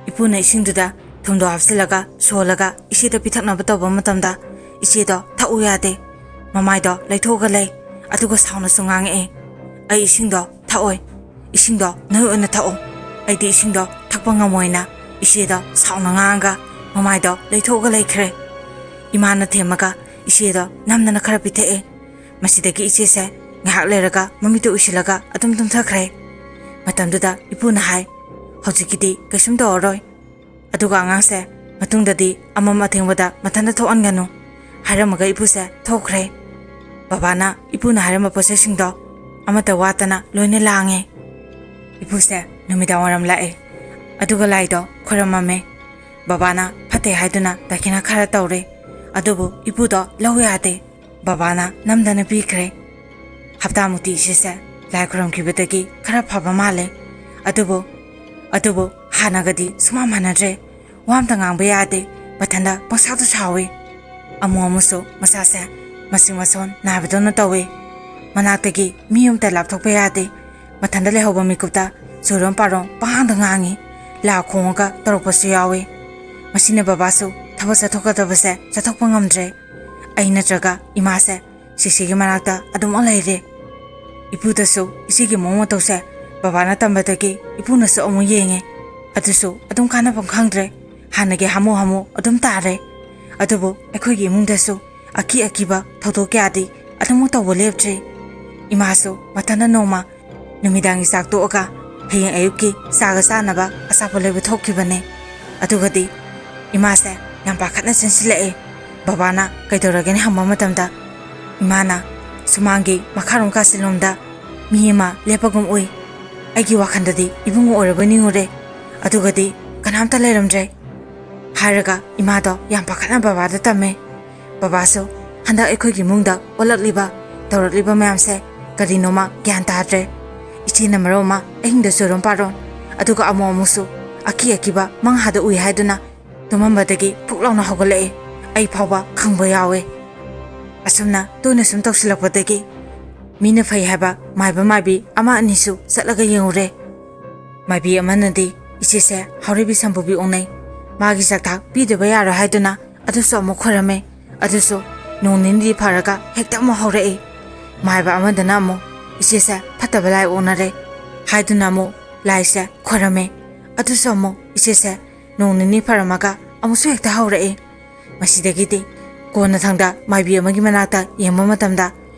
ꯏꯄꯨꯅ ꯏꯁꯤꯡꯗꯨꯗ ꯊꯨꯝꯗꯣ ꯍꯥꯞꯆꯤꯜꯂꯒ ꯁꯣꯜꯂꯒ ꯏꯆꯦꯗ ꯄꯤꯊꯛꯅꯕ ꯇꯧꯕ ꯃꯇꯝꯗ ꯏꯆꯦꯗꯣ ꯊꯛꯎ ꯌꯥꯗꯦ꯫ ꯃꯃꯥꯏꯗꯣ ꯂꯩꯊꯣꯛꯑꯒ ꯂꯩ꯫ ꯑꯗꯨꯒ ꯁꯥꯎꯅꯁꯨ ꯉꯥꯡꯉꯛꯑꯦ, "ꯑꯩ ꯏꯁꯤꯡꯗꯣ ꯊꯛꯑꯣꯏ꯫ ꯏꯁꯤꯡꯗꯣ ꯅꯣꯏ ꯑꯣꯏꯅ ꯊꯛꯑꯣ꯫ ꯑꯩꯗꯤ ꯏꯁꯤꯡꯗꯣ ꯊꯛꯄ ꯉꯝꯃꯣꯏꯅ" ꯏꯆꯦꯗꯣ ꯁꯥꯎꯅ ꯉꯥꯡꯉꯒ ꯃꯃꯥꯏꯗꯣ ꯂꯩꯊꯣꯛꯑꯒ ꯂꯩꯈ꯭ꯔꯦ꯫ ꯏꯃꯥꯅ ꯊꯦꯝꯃꯒ ꯏꯆꯦꯗꯣ ꯅꯝꯗꯅ ꯈꯔ ꯄꯤꯊꯛꯑꯦ꯫ ꯃꯁꯤꯗꯒꯤ ꯏꯆꯦꯁꯦ ꯉꯥꯏꯍꯥꯛ ꯂꯩꯔꯒ ꯃꯃꯤꯠꯇꯨ ꯎꯏꯁꯤꯜꯂꯒ ꯑꯗꯨꯝ ꯇꯨꯝꯊꯈ꯭ꯔꯦ꯫ ꯃꯇꯝꯗꯨꯗ ꯏꯄꯨꯅ ꯍꯥꯏ, "ꯍꯧꯖꯤꯛꯀꯤꯗꯤ ꯀꯩꯁꯨꯝ ꯇꯧꯔꯔꯣꯏ꯫ ꯑꯗꯨꯒ ꯑꯉꯥꯡꯁꯦ ꯃꯇꯨꯡꯗꯗꯤ ꯑꯃꯝ ꯑꯊꯦꯡꯕꯗ ꯃꯊꯟꯇ ꯊꯣꯛꯍꯟꯒꯅꯨ" ꯍꯥꯏꯔꯝꯃꯒ ꯏꯄꯨꯁꯦ ꯊꯣꯛꯈ꯭ꯔꯦ꯫ ꯕꯕꯥꯅ ꯏꯄꯨꯅ ꯍꯥꯏꯔꯝꯕ ꯄꯣꯠꯆꯩꯁꯤꯡꯗꯣ ꯑꯃꯠꯇ ꯋꯥꯠꯇꯅ ꯂꯣꯏꯅ ꯂꯥꯡꯉꯦ꯫ ꯏꯄꯨꯁꯦ ꯅꯨꯃꯤꯗꯥꯡ ꯋꯥꯏꯔꯝ ꯂꯥꯛꯑꯦ꯫ ꯑꯗꯨꯒ ꯂꯥꯏꯗꯣ ꯈꯣꯏꯔꯝꯃꯝꯃꯦ꯫ ꯕꯕꯥꯅ ꯐꯠꯇꯦ ꯍꯥꯏꯗꯨꯅ ꯗꯈꯤꯅ ꯈꯔ ꯇꯧꯔꯦ꯫ ꯑꯗꯨꯕꯨ ꯏꯄꯨꯗꯣ ꯂꯧ ꯌꯥꯗꯦ꯫ ꯕꯕꯥꯅ ꯅꯝꯗꯅ ꯄꯤꯈ꯭ꯔꯦ꯫ ꯍꯞꯇꯥꯃꯨꯛꯇꯤ ꯏꯆꯦꯁꯦ ꯂꯥꯏ ꯈꯨꯔꯨꯝꯈꯤꯕꯗꯒꯤ ꯈꯔ ꯐꯕ ꯃꯥꯜꯂꯦ꯫ ꯑꯗꯨꯕꯨ, ꯑꯗꯨꯕꯨ ꯍꯥꯟꯅꯒꯗꯤ ꯁꯨꯃꯥꯟ ꯃꯥꯟꯅꯗ꯭ꯔꯦ꯫ ꯋꯥ ꯑꯝꯇ ꯉꯥꯡꯕ ꯌꯥꯗꯦ꯫ ꯃꯊꯟꯇ ꯄꯪꯁꯥꯎꯗ ꯁꯥꯎꯏ꯫ ꯑꯃꯨꯛ ꯑꯃꯨꯛꯁꯨ ꯃꯁꯥꯁꯦ ꯃꯆꯤꯛ ꯃꯁꯣꯟ ꯅꯥꯏꯕꯗꯧꯅ ꯇꯧꯏ꯫ ꯃꯅꯥꯛꯇꯒꯤ ꯃꯤ ꯑꯃꯇ ꯂꯥꯞꯊꯣꯛꯄ ꯌꯥꯗꯦ꯫ ꯃꯊꯟꯇ ꯂꯩꯍꯧꯕ ꯃꯤꯀꯨꯞꯇ ꯆꯣꯏꯔꯣꯝ ꯄꯥꯔꯣꯝ ꯄꯪꯍꯥꯡꯗ ꯉꯥꯡꯉꯤ꯫ ꯂꯥ ꯈꯣꯡꯉꯒ ꯇꯧꯔꯛꯄꯁꯨ ꯌꯥꯎꯏ꯫ ꯃꯁꯤꯅ ꯕꯕꯥꯁꯨ ꯊꯕꯛ ꯆꯠꯊꯣꯛꯀꯗꯕꯁꯦ ꯆꯠꯊꯣꯛꯄ ꯉꯝꯗ꯭ꯔꯦ꯫ ꯑꯩ ꯅꯠꯇ꯭ꯔꯒ ꯏꯃꯥꯁꯦ ꯁꯤꯁꯤꯒꯤ ꯃꯅꯥꯛꯇ ꯑꯗꯨꯃꯛ ꯂꯩꯔꯦ꯫ ꯏꯄꯨꯗꯁꯨ ꯏꯆꯦꯒꯤ ꯃꯑꯣꯡ ꯃꯇꯧꯁꯦ ꯕꯕꯥꯅ ꯇꯝꯕꯗꯒꯤ ꯏꯄꯨꯅꯁꯨ ꯑꯃꯨꯛ ꯌꯦꯡꯉꯦ꯫ ꯑꯗꯨꯁꯨ ꯑꯗꯨꯝ ꯀꯥꯟꯅꯐꯝ ꯈꯪꯗ꯭ꯔꯦ꯫ ꯍꯥꯟꯅꯒꯤ ꯍꯥꯃꯨ ꯍꯥꯃꯨ ꯑꯗꯨꯝ ꯇꯥꯔꯦ꯫ ꯑꯗꯨꯕꯨ ꯑꯩꯈꯣꯏꯒꯤ ꯏꯃꯨꯡꯗꯁꯨ ꯑꯀꯤ ꯑꯀꯤꯕ ꯊꯧꯗꯣꯛ ꯀꯌꯥꯗꯤ ꯑꯗꯨꯃꯛ ꯇꯧꯕ ꯂꯦꯞꯇ꯭ꯔꯤ꯫ ꯏꯃꯥꯁꯨ ꯃꯊꯟꯇ ꯅꯣꯡꯃ ꯅꯨꯃꯤꯗꯥꯡꯒꯤ ꯆꯥꯛ ꯇꯣꯛꯑꯒ ꯍꯌꯦꯡ ꯑꯌꯨꯛꯀꯤ ꯆꯥꯒ ꯆꯥꯅꯕ ꯑꯆꯥꯄꯣꯠ ꯂꯩꯕ ꯊꯣꯛꯈꯤꯕꯅꯦ꯫ ꯑꯗꯨꯒꯗꯤ ꯏꯃꯥꯁꯦ ꯌꯥꯝ ꯄꯥꯈꯠꯅ ꯆꯦꯟꯁꯤꯜꯂꯛꯑꯦ꯫ ꯕꯕꯥꯅ ꯀꯩꯗꯧꯔꯒꯦꯅ ꯍꯪꯕ ꯃꯇꯝꯗ ꯏꯃꯥꯅ ꯁꯨꯃꯥꯡꯒꯤ ꯃꯈꯥꯔꯣꯝ ꯀꯥꯆꯤꯟꯂꯣꯝꯗ ꯃꯤ ꯑꯃ ꯂꯦꯞꯄꯒꯨꯝ ꯎꯏ꯫ ꯑꯩꯒꯤ ꯋꯥꯈꯜꯗꯗꯤ ꯏꯕꯨꯡꯉꯣ ꯑꯣꯏꯔꯕꯣꯏ ꯅꯤꯡꯉꯨꯔꯦ꯫ ꯑꯗꯨꯒꯗꯤ ꯀꯅꯥꯝꯇ ꯂꯩꯔꯝꯗ꯭ꯔꯦ꯫ ꯍꯥꯏꯔꯒ ꯏꯃꯥꯗꯣ ꯌꯥꯝ ꯄꯥꯈꯠꯅ ꯕꯕꯥꯗ ꯇꯝꯃꯦ꯫ ꯕꯕꯥꯁꯨ ꯍꯟꯗꯛ ꯑꯩꯈꯣꯏꯒꯤ ꯏꯃꯨꯡꯗ ꯑꯣꯜꯂꯛꯂꯤꯕ ꯇꯧꯔꯛꯂꯤꯕ ꯃꯌꯥꯝꯁꯦ ꯀꯔꯤꯅꯣꯃ ꯒ꯭ꯌꯥꯟ ꯇꯥꯗ꯭ꯔꯦ꯫ ꯏꯆꯦꯅ ꯃꯔꯣꯜ ꯑꯃ ꯑꯍꯤꯡꯗ ꯆꯣꯏꯔꯣꯝ ꯄꯥꯔꯣꯝ, ꯑꯗꯨꯒ ꯑꯃꯨꯛ ꯑꯃꯨꯛꯁꯨ ꯑꯀꯤ ꯑꯀꯤꯕ ꯃꯪꯍꯥꯗ ꯎꯏ ꯍꯥꯏꯗꯨꯅ ꯇꯨꯝꯃꯝꯕꯗꯒꯤ ꯐꯨꯛ ꯂꯥꯎꯅ ꯍꯧꯒꯠꯂꯛꯑꯦ꯫ ꯑꯩ ꯐꯥꯎꯕ ꯈꯪꯕ ꯌꯥꯎꯋꯦ꯫ ꯑꯁꯨꯝꯅ ꯇꯣꯏꯅ ꯁꯨꯝ ꯇꯧꯁꯤꯜꯂꯛꯄꯗꯒꯤ ꯃꯤꯅ ꯐꯩ ꯍꯥꯏꯕ ꯃꯥꯏꯕ ꯃꯥꯏꯕꯤ ꯑꯃ ꯑꯅꯤꯁꯨ ꯆꯠꯂꯒ ꯌꯦꯡꯉꯨꯔꯦ꯫ ꯃꯥꯏꯕꯤ ꯑꯃꯅꯗꯤ ꯏꯆꯦꯁꯦ ꯍꯥꯎꯔꯩꯕꯤ ꯁꯝꯕꯨꯕꯤ ꯑꯣꯛꯅꯩ, ꯃꯥꯒꯤ ꯆꯥꯛꯊꯥꯛ ꯄꯤꯗꯕ ꯌꯥꯔꯣꯏ ꯍꯥꯏꯗꯨꯅ ꯑꯗꯨꯁꯨ ꯑꯃꯨꯛ ꯈꯣꯏꯔꯝꯃꯦ꯫ ꯑꯗꯨꯁꯨ ꯅꯣꯡ ꯅꯤꯅꯤꯗꯤ ꯐꯔꯒ ꯍꯦꯛꯇ ꯑꯃꯨꯛ ꯍꯧꯔꯛꯏ꯫ ꯃꯥꯏꯕ ꯑꯃꯗꯅ ꯑꯃꯨꯛ ꯏꯆꯦꯁꯦ ꯐꯠꯇꯕ ꯂꯥꯏ ꯑꯣꯛꯅꯔꯦ ꯍꯥꯏꯗꯨꯅ ꯑꯃꯨꯛ ꯂꯥꯏꯁꯦ ꯈꯣꯏꯔꯝꯃꯦ꯫ ꯑꯗꯨꯁꯨ ꯑꯃꯨꯛ ꯏꯆꯦꯁꯦ ꯅꯣꯡ ꯅꯤꯅꯤ ꯐꯔꯝꯃꯒ ꯑꯃꯨꯛꯁꯨ ꯍꯦꯛꯇ ꯍꯧꯔꯛꯏ꯫ ꯃꯁꯤꯗꯒꯤꯗꯤ ꯀꯣꯟꯅꯊꯪꯗ ꯃꯥꯏꯕꯤ ꯑꯃꯒꯤ ꯃꯅꯥꯛꯇ ꯌꯦꯡꯕ ꯃꯇꯝꯗ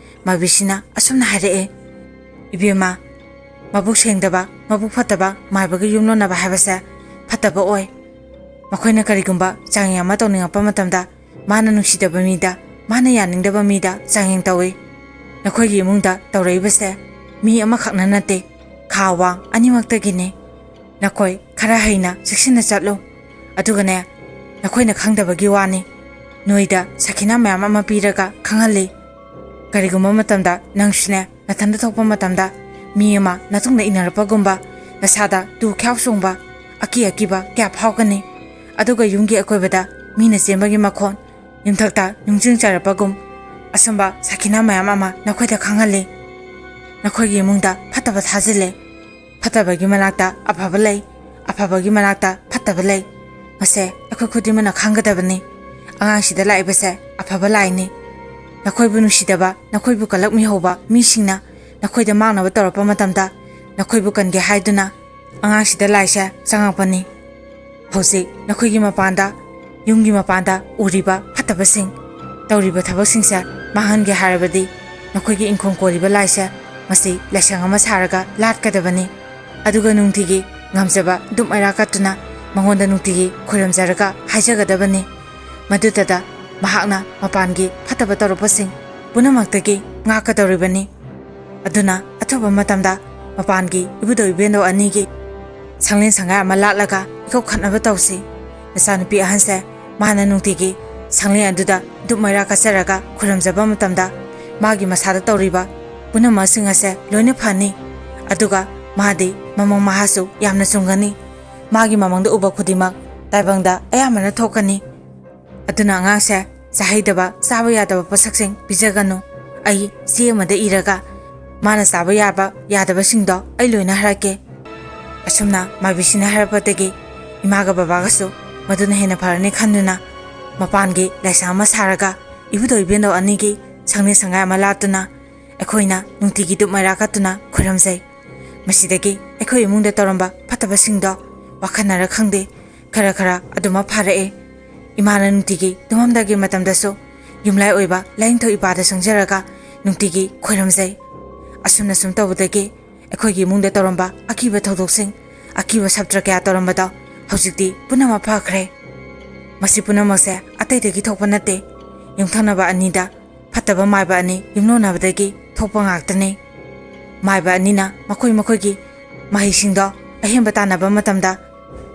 ꯃꯥꯏꯕꯤꯁꯤꯅ ꯑꯁꯨꯝꯅ ꯍꯥꯏꯔꯛꯑꯦ, "ꯏꯕꯦꯝꯃ, ꯃꯕꯨꯛ ꯁꯦꯡꯗꯕ, ꯃꯕꯨꯛ ꯐꯠꯇꯕ ꯃꯥꯏꯕꯒ ꯌꯨꯝꯂꯣꯟꯅꯕ ꯍꯥꯏꯕꯁꯦ ꯐꯠꯇꯕ ꯑꯣꯏ꯫ ꯃꯈꯣꯏꯅ ꯀꯔꯤꯒꯨꯝꯕ ꯆꯥꯡꯌꯦꯡ ꯑꯃ ꯇꯧꯅꯤꯡꯉꯛꯄ ꯃꯇꯝꯗ ꯃꯥꯅ ꯅꯨꯡꯁꯤꯗꯕ ꯃꯤꯗ, ꯃꯥꯅ ꯌꯥꯅꯤꯡꯗꯕ ꯃꯤꯗ ꯆꯥꯡꯌꯦꯡ ꯇꯧꯏ꯫ ꯅꯈꯣꯏꯒꯤ ꯏꯃꯨꯡꯗ ꯇꯧꯔꯛꯏꯕꯁꯦ ꯃꯤ ꯑꯃꯈꯛꯅ ꯅꯠꯇꯦ, ꯈꯥ ꯋꯥꯡ ꯑꯅꯤꯃꯛꯇꯒꯤꯅꯤ꯫ ꯅꯈꯣꯏ ꯈꯔ ꯍꯩꯅ ꯆꯦꯛꯁꯤꯟꯅ ꯆꯠꯂꯨ꯫ ꯑꯗꯨꯒꯅꯦ, ꯅꯈꯣꯏꯅ ꯈꯪꯗꯕꯒꯤ ꯋꯥꯅꯤ꯫ ꯅꯣꯏꯗ ꯁꯈꯤꯅꯥ ꯃꯌꯥꯝ ꯑꯃ ꯄꯤꯔꯒ ꯈꯪꯍꯜꯂꯤ꯫ ꯀꯔꯤꯒꯨꯝꯕ ꯃꯇꯝꯗ ꯅꯪꯁꯨꯅꯦ, ꯅꯊꯟꯗ ꯊꯣꯛꯄ ꯃꯇꯝꯗ ꯃꯤ ꯑꯃ ꯅꯇꯨꯡꯗ ꯏꯟꯅꯔꯛꯄꯒꯨꯝꯕ, ꯅꯁꯥꯗ ꯇꯨ ꯈ꯭ꯌꯥꯎ ꯆꯣꯡꯕ, ꯑꯀꯤ ꯑꯀꯤꯕ ꯀꯌꯥ ꯐꯥꯎꯒꯅꯤ꯫ ꯑꯗꯨꯒ ꯌꯨꯝꯒꯤ ꯑꯀꯣꯏꯕꯗ ꯃꯤꯅ ꯆꯦꯟꯕꯒꯤ ꯃꯈꯣꯟ, ꯌꯨꯝꯊꯛꯇ ꯅꯨꯡꯖꯤꯡ ꯆꯥꯏꯔꯛꯄꯒꯨꯝ, ꯑꯁꯨꯝꯕ ꯁꯈꯤꯅꯥ ꯃꯌꯥꯝ ꯑꯃ ꯅꯈꯣꯏꯗ ꯈꯪꯍꯜꯂꯤ꯫ ꯅꯈꯣꯏꯒꯤ ꯏꯃꯨꯡꯗ ꯐꯠꯇꯕ ꯊꯥꯖꯤꯜꯂꯦ꯫ ꯐꯠꯇꯕꯒꯤ ꯃꯅꯥꯛꯇ ꯑꯐꯕ ꯂꯩ, ꯑꯐꯕꯒꯤ ꯃꯅꯥꯛꯇ ꯐꯠꯇꯕ ꯂꯩ꯫ ꯃꯁꯦ ꯑꯩꯈꯣꯏ ꯈꯨꯗꯤꯡꯃꯛꯅ ꯈꯪꯒꯗꯕꯅꯤ꯫ ꯑꯉꯥꯡꯁꯤꯗ ꯂꯥꯛꯏꯕꯁꯦ ꯑꯐꯕ ꯂꯥꯏꯅꯤ꯫ ꯅꯈꯣꯏꯕꯨ ꯅꯨꯡꯁꯤꯗꯕ, ꯅꯈꯣꯏꯕꯨ ꯀꯜꯂꯛꯃꯤꯍꯧꯕ ꯃꯤꯁꯤꯡꯅ ꯅꯈꯣꯏꯗ ꯃꯥꯡꯅꯕ ꯇꯧꯔꯛꯄ ꯃꯇꯝꯗ, ꯅꯈꯣꯏꯕꯨ ꯀꯟꯒꯦ ꯍꯥꯏꯗꯨꯅ ꯑꯉꯥꯡꯁꯤꯗ ꯂꯥꯏꯁꯦ ꯆꯪꯉꯛꯄꯅꯤ꯫ ꯍꯧꯖꯤꯛ ꯅꯈꯣꯏꯒꯤ ꯃꯄꯥꯟꯗ, ꯌꯨꯝꯒꯤ ꯃꯄꯥꯟꯗ ꯎꯔꯤꯕ ꯐꯠꯇꯕꯁꯤꯡ, ꯇꯧꯔꯤꯕ ꯊꯕꯛꯁꯤꯡꯁꯦ ꯃꯥꯡꯍꯟꯒꯦ ꯍꯥꯏꯔꯕꯗꯤ, ꯅꯈꯣꯏꯒꯤ ꯏꯪꯈꯣꯜ ꯀꯣꯜꯂꯤꯕ ꯂꯥꯏꯁꯦ ꯃꯁꯤ ꯂꯥꯏꯁꯪ ꯑꯃ ꯁꯥꯔꯒ ꯂꯥꯠꯀꯗꯕꯅꯤ꯫ ꯑꯗꯨꯒ ꯅꯨꯡꯇꯤꯒꯤ ꯉꯝꯖꯕ ꯙꯨꯞ ꯃꯩꯔꯥ ꯀꯠꯇꯨꯅ ꯃꯉꯣꯟꯗ ꯅꯨꯡꯇꯤꯒꯤ ꯈꯨꯔꯨꯝꯖꯔꯒ ꯍꯥꯏꯖꯒꯗꯕꯅꯤ꯫ ꯃꯗꯨꯇꯗ ꯃꯍꯥꯛꯅ ꯃꯄꯥꯟꯒꯤ ꯐꯠꯇꯕ ꯇꯧꯔꯛꯄꯁꯤꯡ ꯄꯨꯝꯅꯃꯛꯇꯒꯤ ꯉꯥꯛꯀꯗꯧꯔꯤꯕꯅꯤ꯫ ꯑꯗꯨꯅ ꯑꯊꯨꯕ ꯃꯇꯝꯗ ꯃꯄꯥꯟꯒꯤ ꯏꯕꯨꯙꯧ ꯏꯕꯦꯟꯗꯧ ꯑꯅꯤꯒꯤ ꯁꯪꯂꯦꯟ ꯁꯪꯒꯥꯏ ꯑꯃ ꯂꯥꯠꯂꯒ ꯏꯀꯧꯈꯠꯅꯕ ꯇꯧꯁꯤ꯫ ꯅꯆꯥꯅꯨꯄꯤ ꯑꯍꯟꯁꯦ ꯃꯥꯅ ꯅꯨꯡꯇꯤꯒꯤ ꯁꯪꯂꯦꯟ ꯑꯗꯨꯗ ꯙꯨꯞ ꯃꯩꯔꯥ ꯀꯠꯆꯔꯒ ꯈꯨꯔꯨꯝꯖꯕ ꯃꯇꯝꯗ, ꯃꯥꯒꯤ ꯃꯁꯥꯗ ꯇꯧꯔꯤꯕ ꯄꯨꯝꯅꯃꯛꯁꯤꯡ ꯑꯁꯦ ꯂꯣꯏꯅ ꯐꯅꯤ꯫ ꯑꯗꯨꯒ ꯃꯥꯗꯤ ꯃꯃꯪ ꯃꯍꯥꯁꯨ ꯌꯥꯝꯅ ꯆꯨꯝꯒꯅꯤ꯫ ꯃꯥꯒꯤ ꯃꯃꯪꯗ ꯎꯕ ꯈꯨꯗꯤꯡꯃꯛ ꯇꯥꯏꯕꯪꯗ ꯑꯌꯥꯝꯕꯅ ꯊꯣꯛꯀꯅꯤ꯫ ꯑꯗꯨꯅ ꯑꯉꯥꯡꯁꯦ ꯆꯥꯍꯩꯗꯕ, ꯆꯥꯕ ꯌꯥꯗꯕ ꯄꯣꯠꯁꯛꯁꯤꯡ ꯄꯤꯖꯒꯅꯨ꯫ ꯑꯩ ꯆꯦ ꯑꯃꯗ ꯏꯔꯒ ꯃꯥꯅ ꯆꯥꯕ ꯌꯥꯕ ꯌꯥꯗꯕꯁꯤꯡꯗꯣ ꯑꯩ ꯂꯣꯏꯅ ꯍꯥꯏꯔꯛꯀꯦ꯫ ꯑꯁꯨꯝꯅ ꯃꯥꯏꯕꯤꯁꯤꯅ ꯍꯥꯏꯔꯛꯄꯗꯒꯤ ꯏꯃꯥꯒ ꯕꯕꯥꯒꯁꯨ ꯃꯗꯨꯅ ꯍꯦꯟꯅ ꯐꯔꯅꯤ ꯈꯟꯗꯨꯅ ꯃꯄꯥꯟꯒꯤ ꯂꯥꯏꯁꯪ ꯑꯃ ꯁꯥꯔꯒ ꯏꯕꯨꯙꯧ ꯏꯕꯦꯟꯗꯧ ꯑꯅꯤꯒꯤ ꯁꯪꯂꯦꯟ ꯁꯪꯒꯥꯏ ꯑꯃ ꯂꯥꯠꯇꯨꯅ ꯑꯩꯈꯣꯏꯅ ꯅꯨꯡꯇꯤꯒꯤ ꯙꯨꯞ ꯃꯩꯔꯥ ꯀꯠꯇꯨꯅ ꯈꯨꯔꯨꯝꯖꯩ꯫ ꯃꯁꯤꯗꯒꯤ ꯑꯩꯈꯣꯏ ꯏꯃꯨꯡꯗ ꯇꯧꯔꯝꯕ ꯐꯠꯇꯕꯁꯤꯡꯗꯣ ꯋꯥꯈꯟꯅꯔ ꯈꯪꯗꯦ, ꯈꯔ ꯈꯔ ꯑꯗꯨꯃꯛ ꯐꯥꯔꯛꯑꯦ꯫ ꯏꯃꯥꯅ ꯅꯨꯡꯇꯤꯒꯤ ꯇꯨꯝꯃꯝꯗꯥꯏꯒꯤ ꯃꯇꯝꯗꯁꯨ ꯌꯨꯝꯂꯥꯏ ꯑꯣꯏꯕ ꯂꯥꯏꯅꯤꯡꯊꯧ ꯏꯄꯥꯗ ꯆꯪꯖꯔꯒ ꯅꯨꯡꯇꯤꯒꯤ ꯈꯣꯏꯔꯝꯖꯩ꯫ ꯑꯁꯨꯝꯅ ꯁꯨꯝ ꯇꯧꯕꯗꯒꯤ ꯑꯩꯈꯣꯏꯒꯤ ꯏꯃꯨꯡꯗ ꯇꯧꯔꯝꯕ ꯑꯀꯤꯕ ꯊꯧꯗꯣꯛꯁꯤꯡ, ꯑꯀꯤꯕ ꯁꯞꯇ꯭ꯔ ꯀꯌꯥ ꯇꯧꯔꯝꯕꯗꯣ ꯍꯧꯖꯤꯛꯇꯤ ꯄꯨꯝꯅꯃꯛ ꯐꯈ꯭ꯔꯦ꯫ ꯃꯁꯤ ꯄꯨꯝꯅꯃꯛꯁꯦ ꯑꯇꯩꯗꯒꯤ ꯊꯣꯛꯄ ꯅꯠꯇꯦ, ꯌꯨꯝꯊꯪꯅꯕ ꯑꯅꯤꯗ ꯐꯠꯇꯕ ꯃꯥꯏꯕ ꯑꯅꯤ ꯌꯨꯝꯂꯣꯟꯅꯕꯗꯒꯤ ꯊꯣꯛꯄ ꯉꯥꯛꯇꯅꯤ꯫ ꯃꯥꯏꯕ ꯑꯅꯤꯅ ꯃꯈꯣꯏ ꯃꯈꯣꯏꯒꯤ ꯃꯍꯩꯁꯤꯡꯗꯣ ꯑꯍꯦꯟꯕ ꯇꯥꯟꯅꯕ ꯃꯇꯝꯗ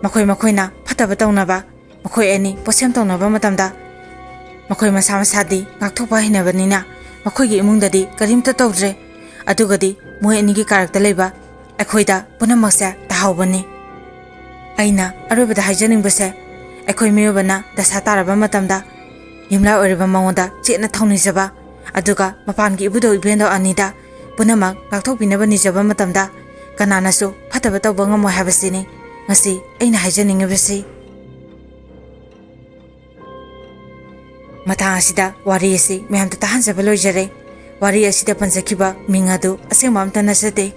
ꯃꯈꯣꯏ ꯃꯈꯣꯏꯅ ꯐꯠꯇꯕ ꯇꯧꯅꯕ, ꯃꯈꯣꯏ ꯑꯅꯤ ꯄꯣꯠꯁꯦꯝ ꯇꯧꯅꯕ ꯃꯇꯝꯗ ꯃꯈꯣꯏ ꯃꯁꯥ ꯃꯁꯥꯗꯤ ꯉꯥꯛꯊꯣꯛꯄ ꯍꯩꯅꯕꯅꯤꯅ ꯃꯈꯣꯏꯒꯤ ꯏꯃꯨꯡꯗꯗꯤ ꯀꯔꯤꯝꯇ ꯇꯧꯗ꯭ꯔꯦ꯫ ꯑꯗꯨꯒꯗꯤ ꯃꯣꯏ ꯑꯅꯤꯒꯤ ꯀꯥꯔꯛꯇ ꯂꯩꯕ ꯑꯩꯈꯣꯏꯗ ꯄꯨꯝꯅꯃꯛꯁꯦ ꯇꯥꯍꯧꯕꯅꯤ꯫ ꯑꯩꯅ ꯑꯔꯣꯏꯕꯗ ꯍꯥꯏꯖꯅꯤꯡꯕꯁꯦ, ꯑꯩꯈꯣꯏ ꯃꯤꯑꯣꯏꯕꯅ ꯗꯁꯥ ꯇꯥꯔꯕ ꯃꯇꯝꯗ ꯌꯨꯝꯂꯥꯏ ꯑꯣꯏꯔꯤꯕ ꯃꯉꯣꯟꯗ ꯆꯦꯠꯅ ꯊꯧꯅꯤꯖꯕ, ꯑꯗꯨꯒ ꯃꯄꯥꯟꯒꯤ ꯏꯕꯨꯙꯧ ꯏꯕꯦꯟꯗꯧ ꯑꯅꯤꯗ ꯄꯨꯝꯅꯃꯛ ꯉꯥꯛꯊꯣꯛꯄꯤꯅꯕ ꯅꯤꯖꯕ ꯃꯇꯝꯗ ꯀꯅꯥꯅꯁꯨ ꯐꯠꯇꯕ ꯇꯧꯕ ꯉꯝꯃꯣꯏ ꯍꯥꯏꯕꯁꯤꯅꯤ ꯉꯁꯤ ꯑꯩꯅ ꯍꯥꯏꯖꯅꯤꯡꯉꯤꯕꯁꯤ꯫ ꯃꯇꯥꯡ ꯑꯁꯤꯗ ꯋꯥꯔꯤ ꯑꯁꯤ ꯃꯌꯥꯝꯗ ꯇꯥꯍꯟꯖꯕ ꯂꯣꯏꯖꯔꯦ꯫ ꯋꯥꯔꯤ ꯑꯁꯤꯗ ꯄꯟꯖꯈꯤꯕ ꯃꯤꯡ ꯑꯗꯨ ꯑꯁꯦꯡꯕ ꯑꯝꯇ ꯅꯠꯆꯗꯦ꯫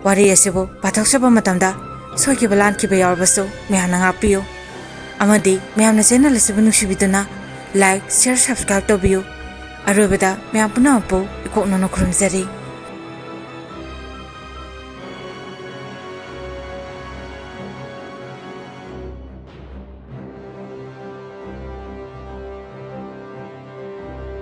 ꯋꯥꯔꯤ ꯑꯁꯤꯕꯨ ꯄꯥꯊꯣꯛꯆꯕ ꯃꯇꯝꯗ ꯁꯣꯏꯈꯤꯕ ꯂꯥꯟꯈꯤꯕ ꯌꯥꯎꯔꯕꯁꯨ ꯃꯌꯥꯝꯅ ꯉꯥꯛꯄꯤꯌꯨ꯫ ꯑꯃꯗꯤ ꯃꯌꯥꯝꯅ ꯆꯦꯅꯦꯜ ꯑꯁꯤꯕꯨ ꯅꯨꯡꯁꯤꯕꯤꯗꯨꯅ like, share, subscribe ꯇꯧꯕꯤꯌꯨ꯫ ꯑꯔꯣꯏꯕꯗ ꯃꯌꯥꯝ ꯄꯨꯝꯅꯃꯛꯄꯨ ꯏꯀꯣꯛꯅꯅ ꯈꯨꯔꯨꯝꯖꯔꯤ꯫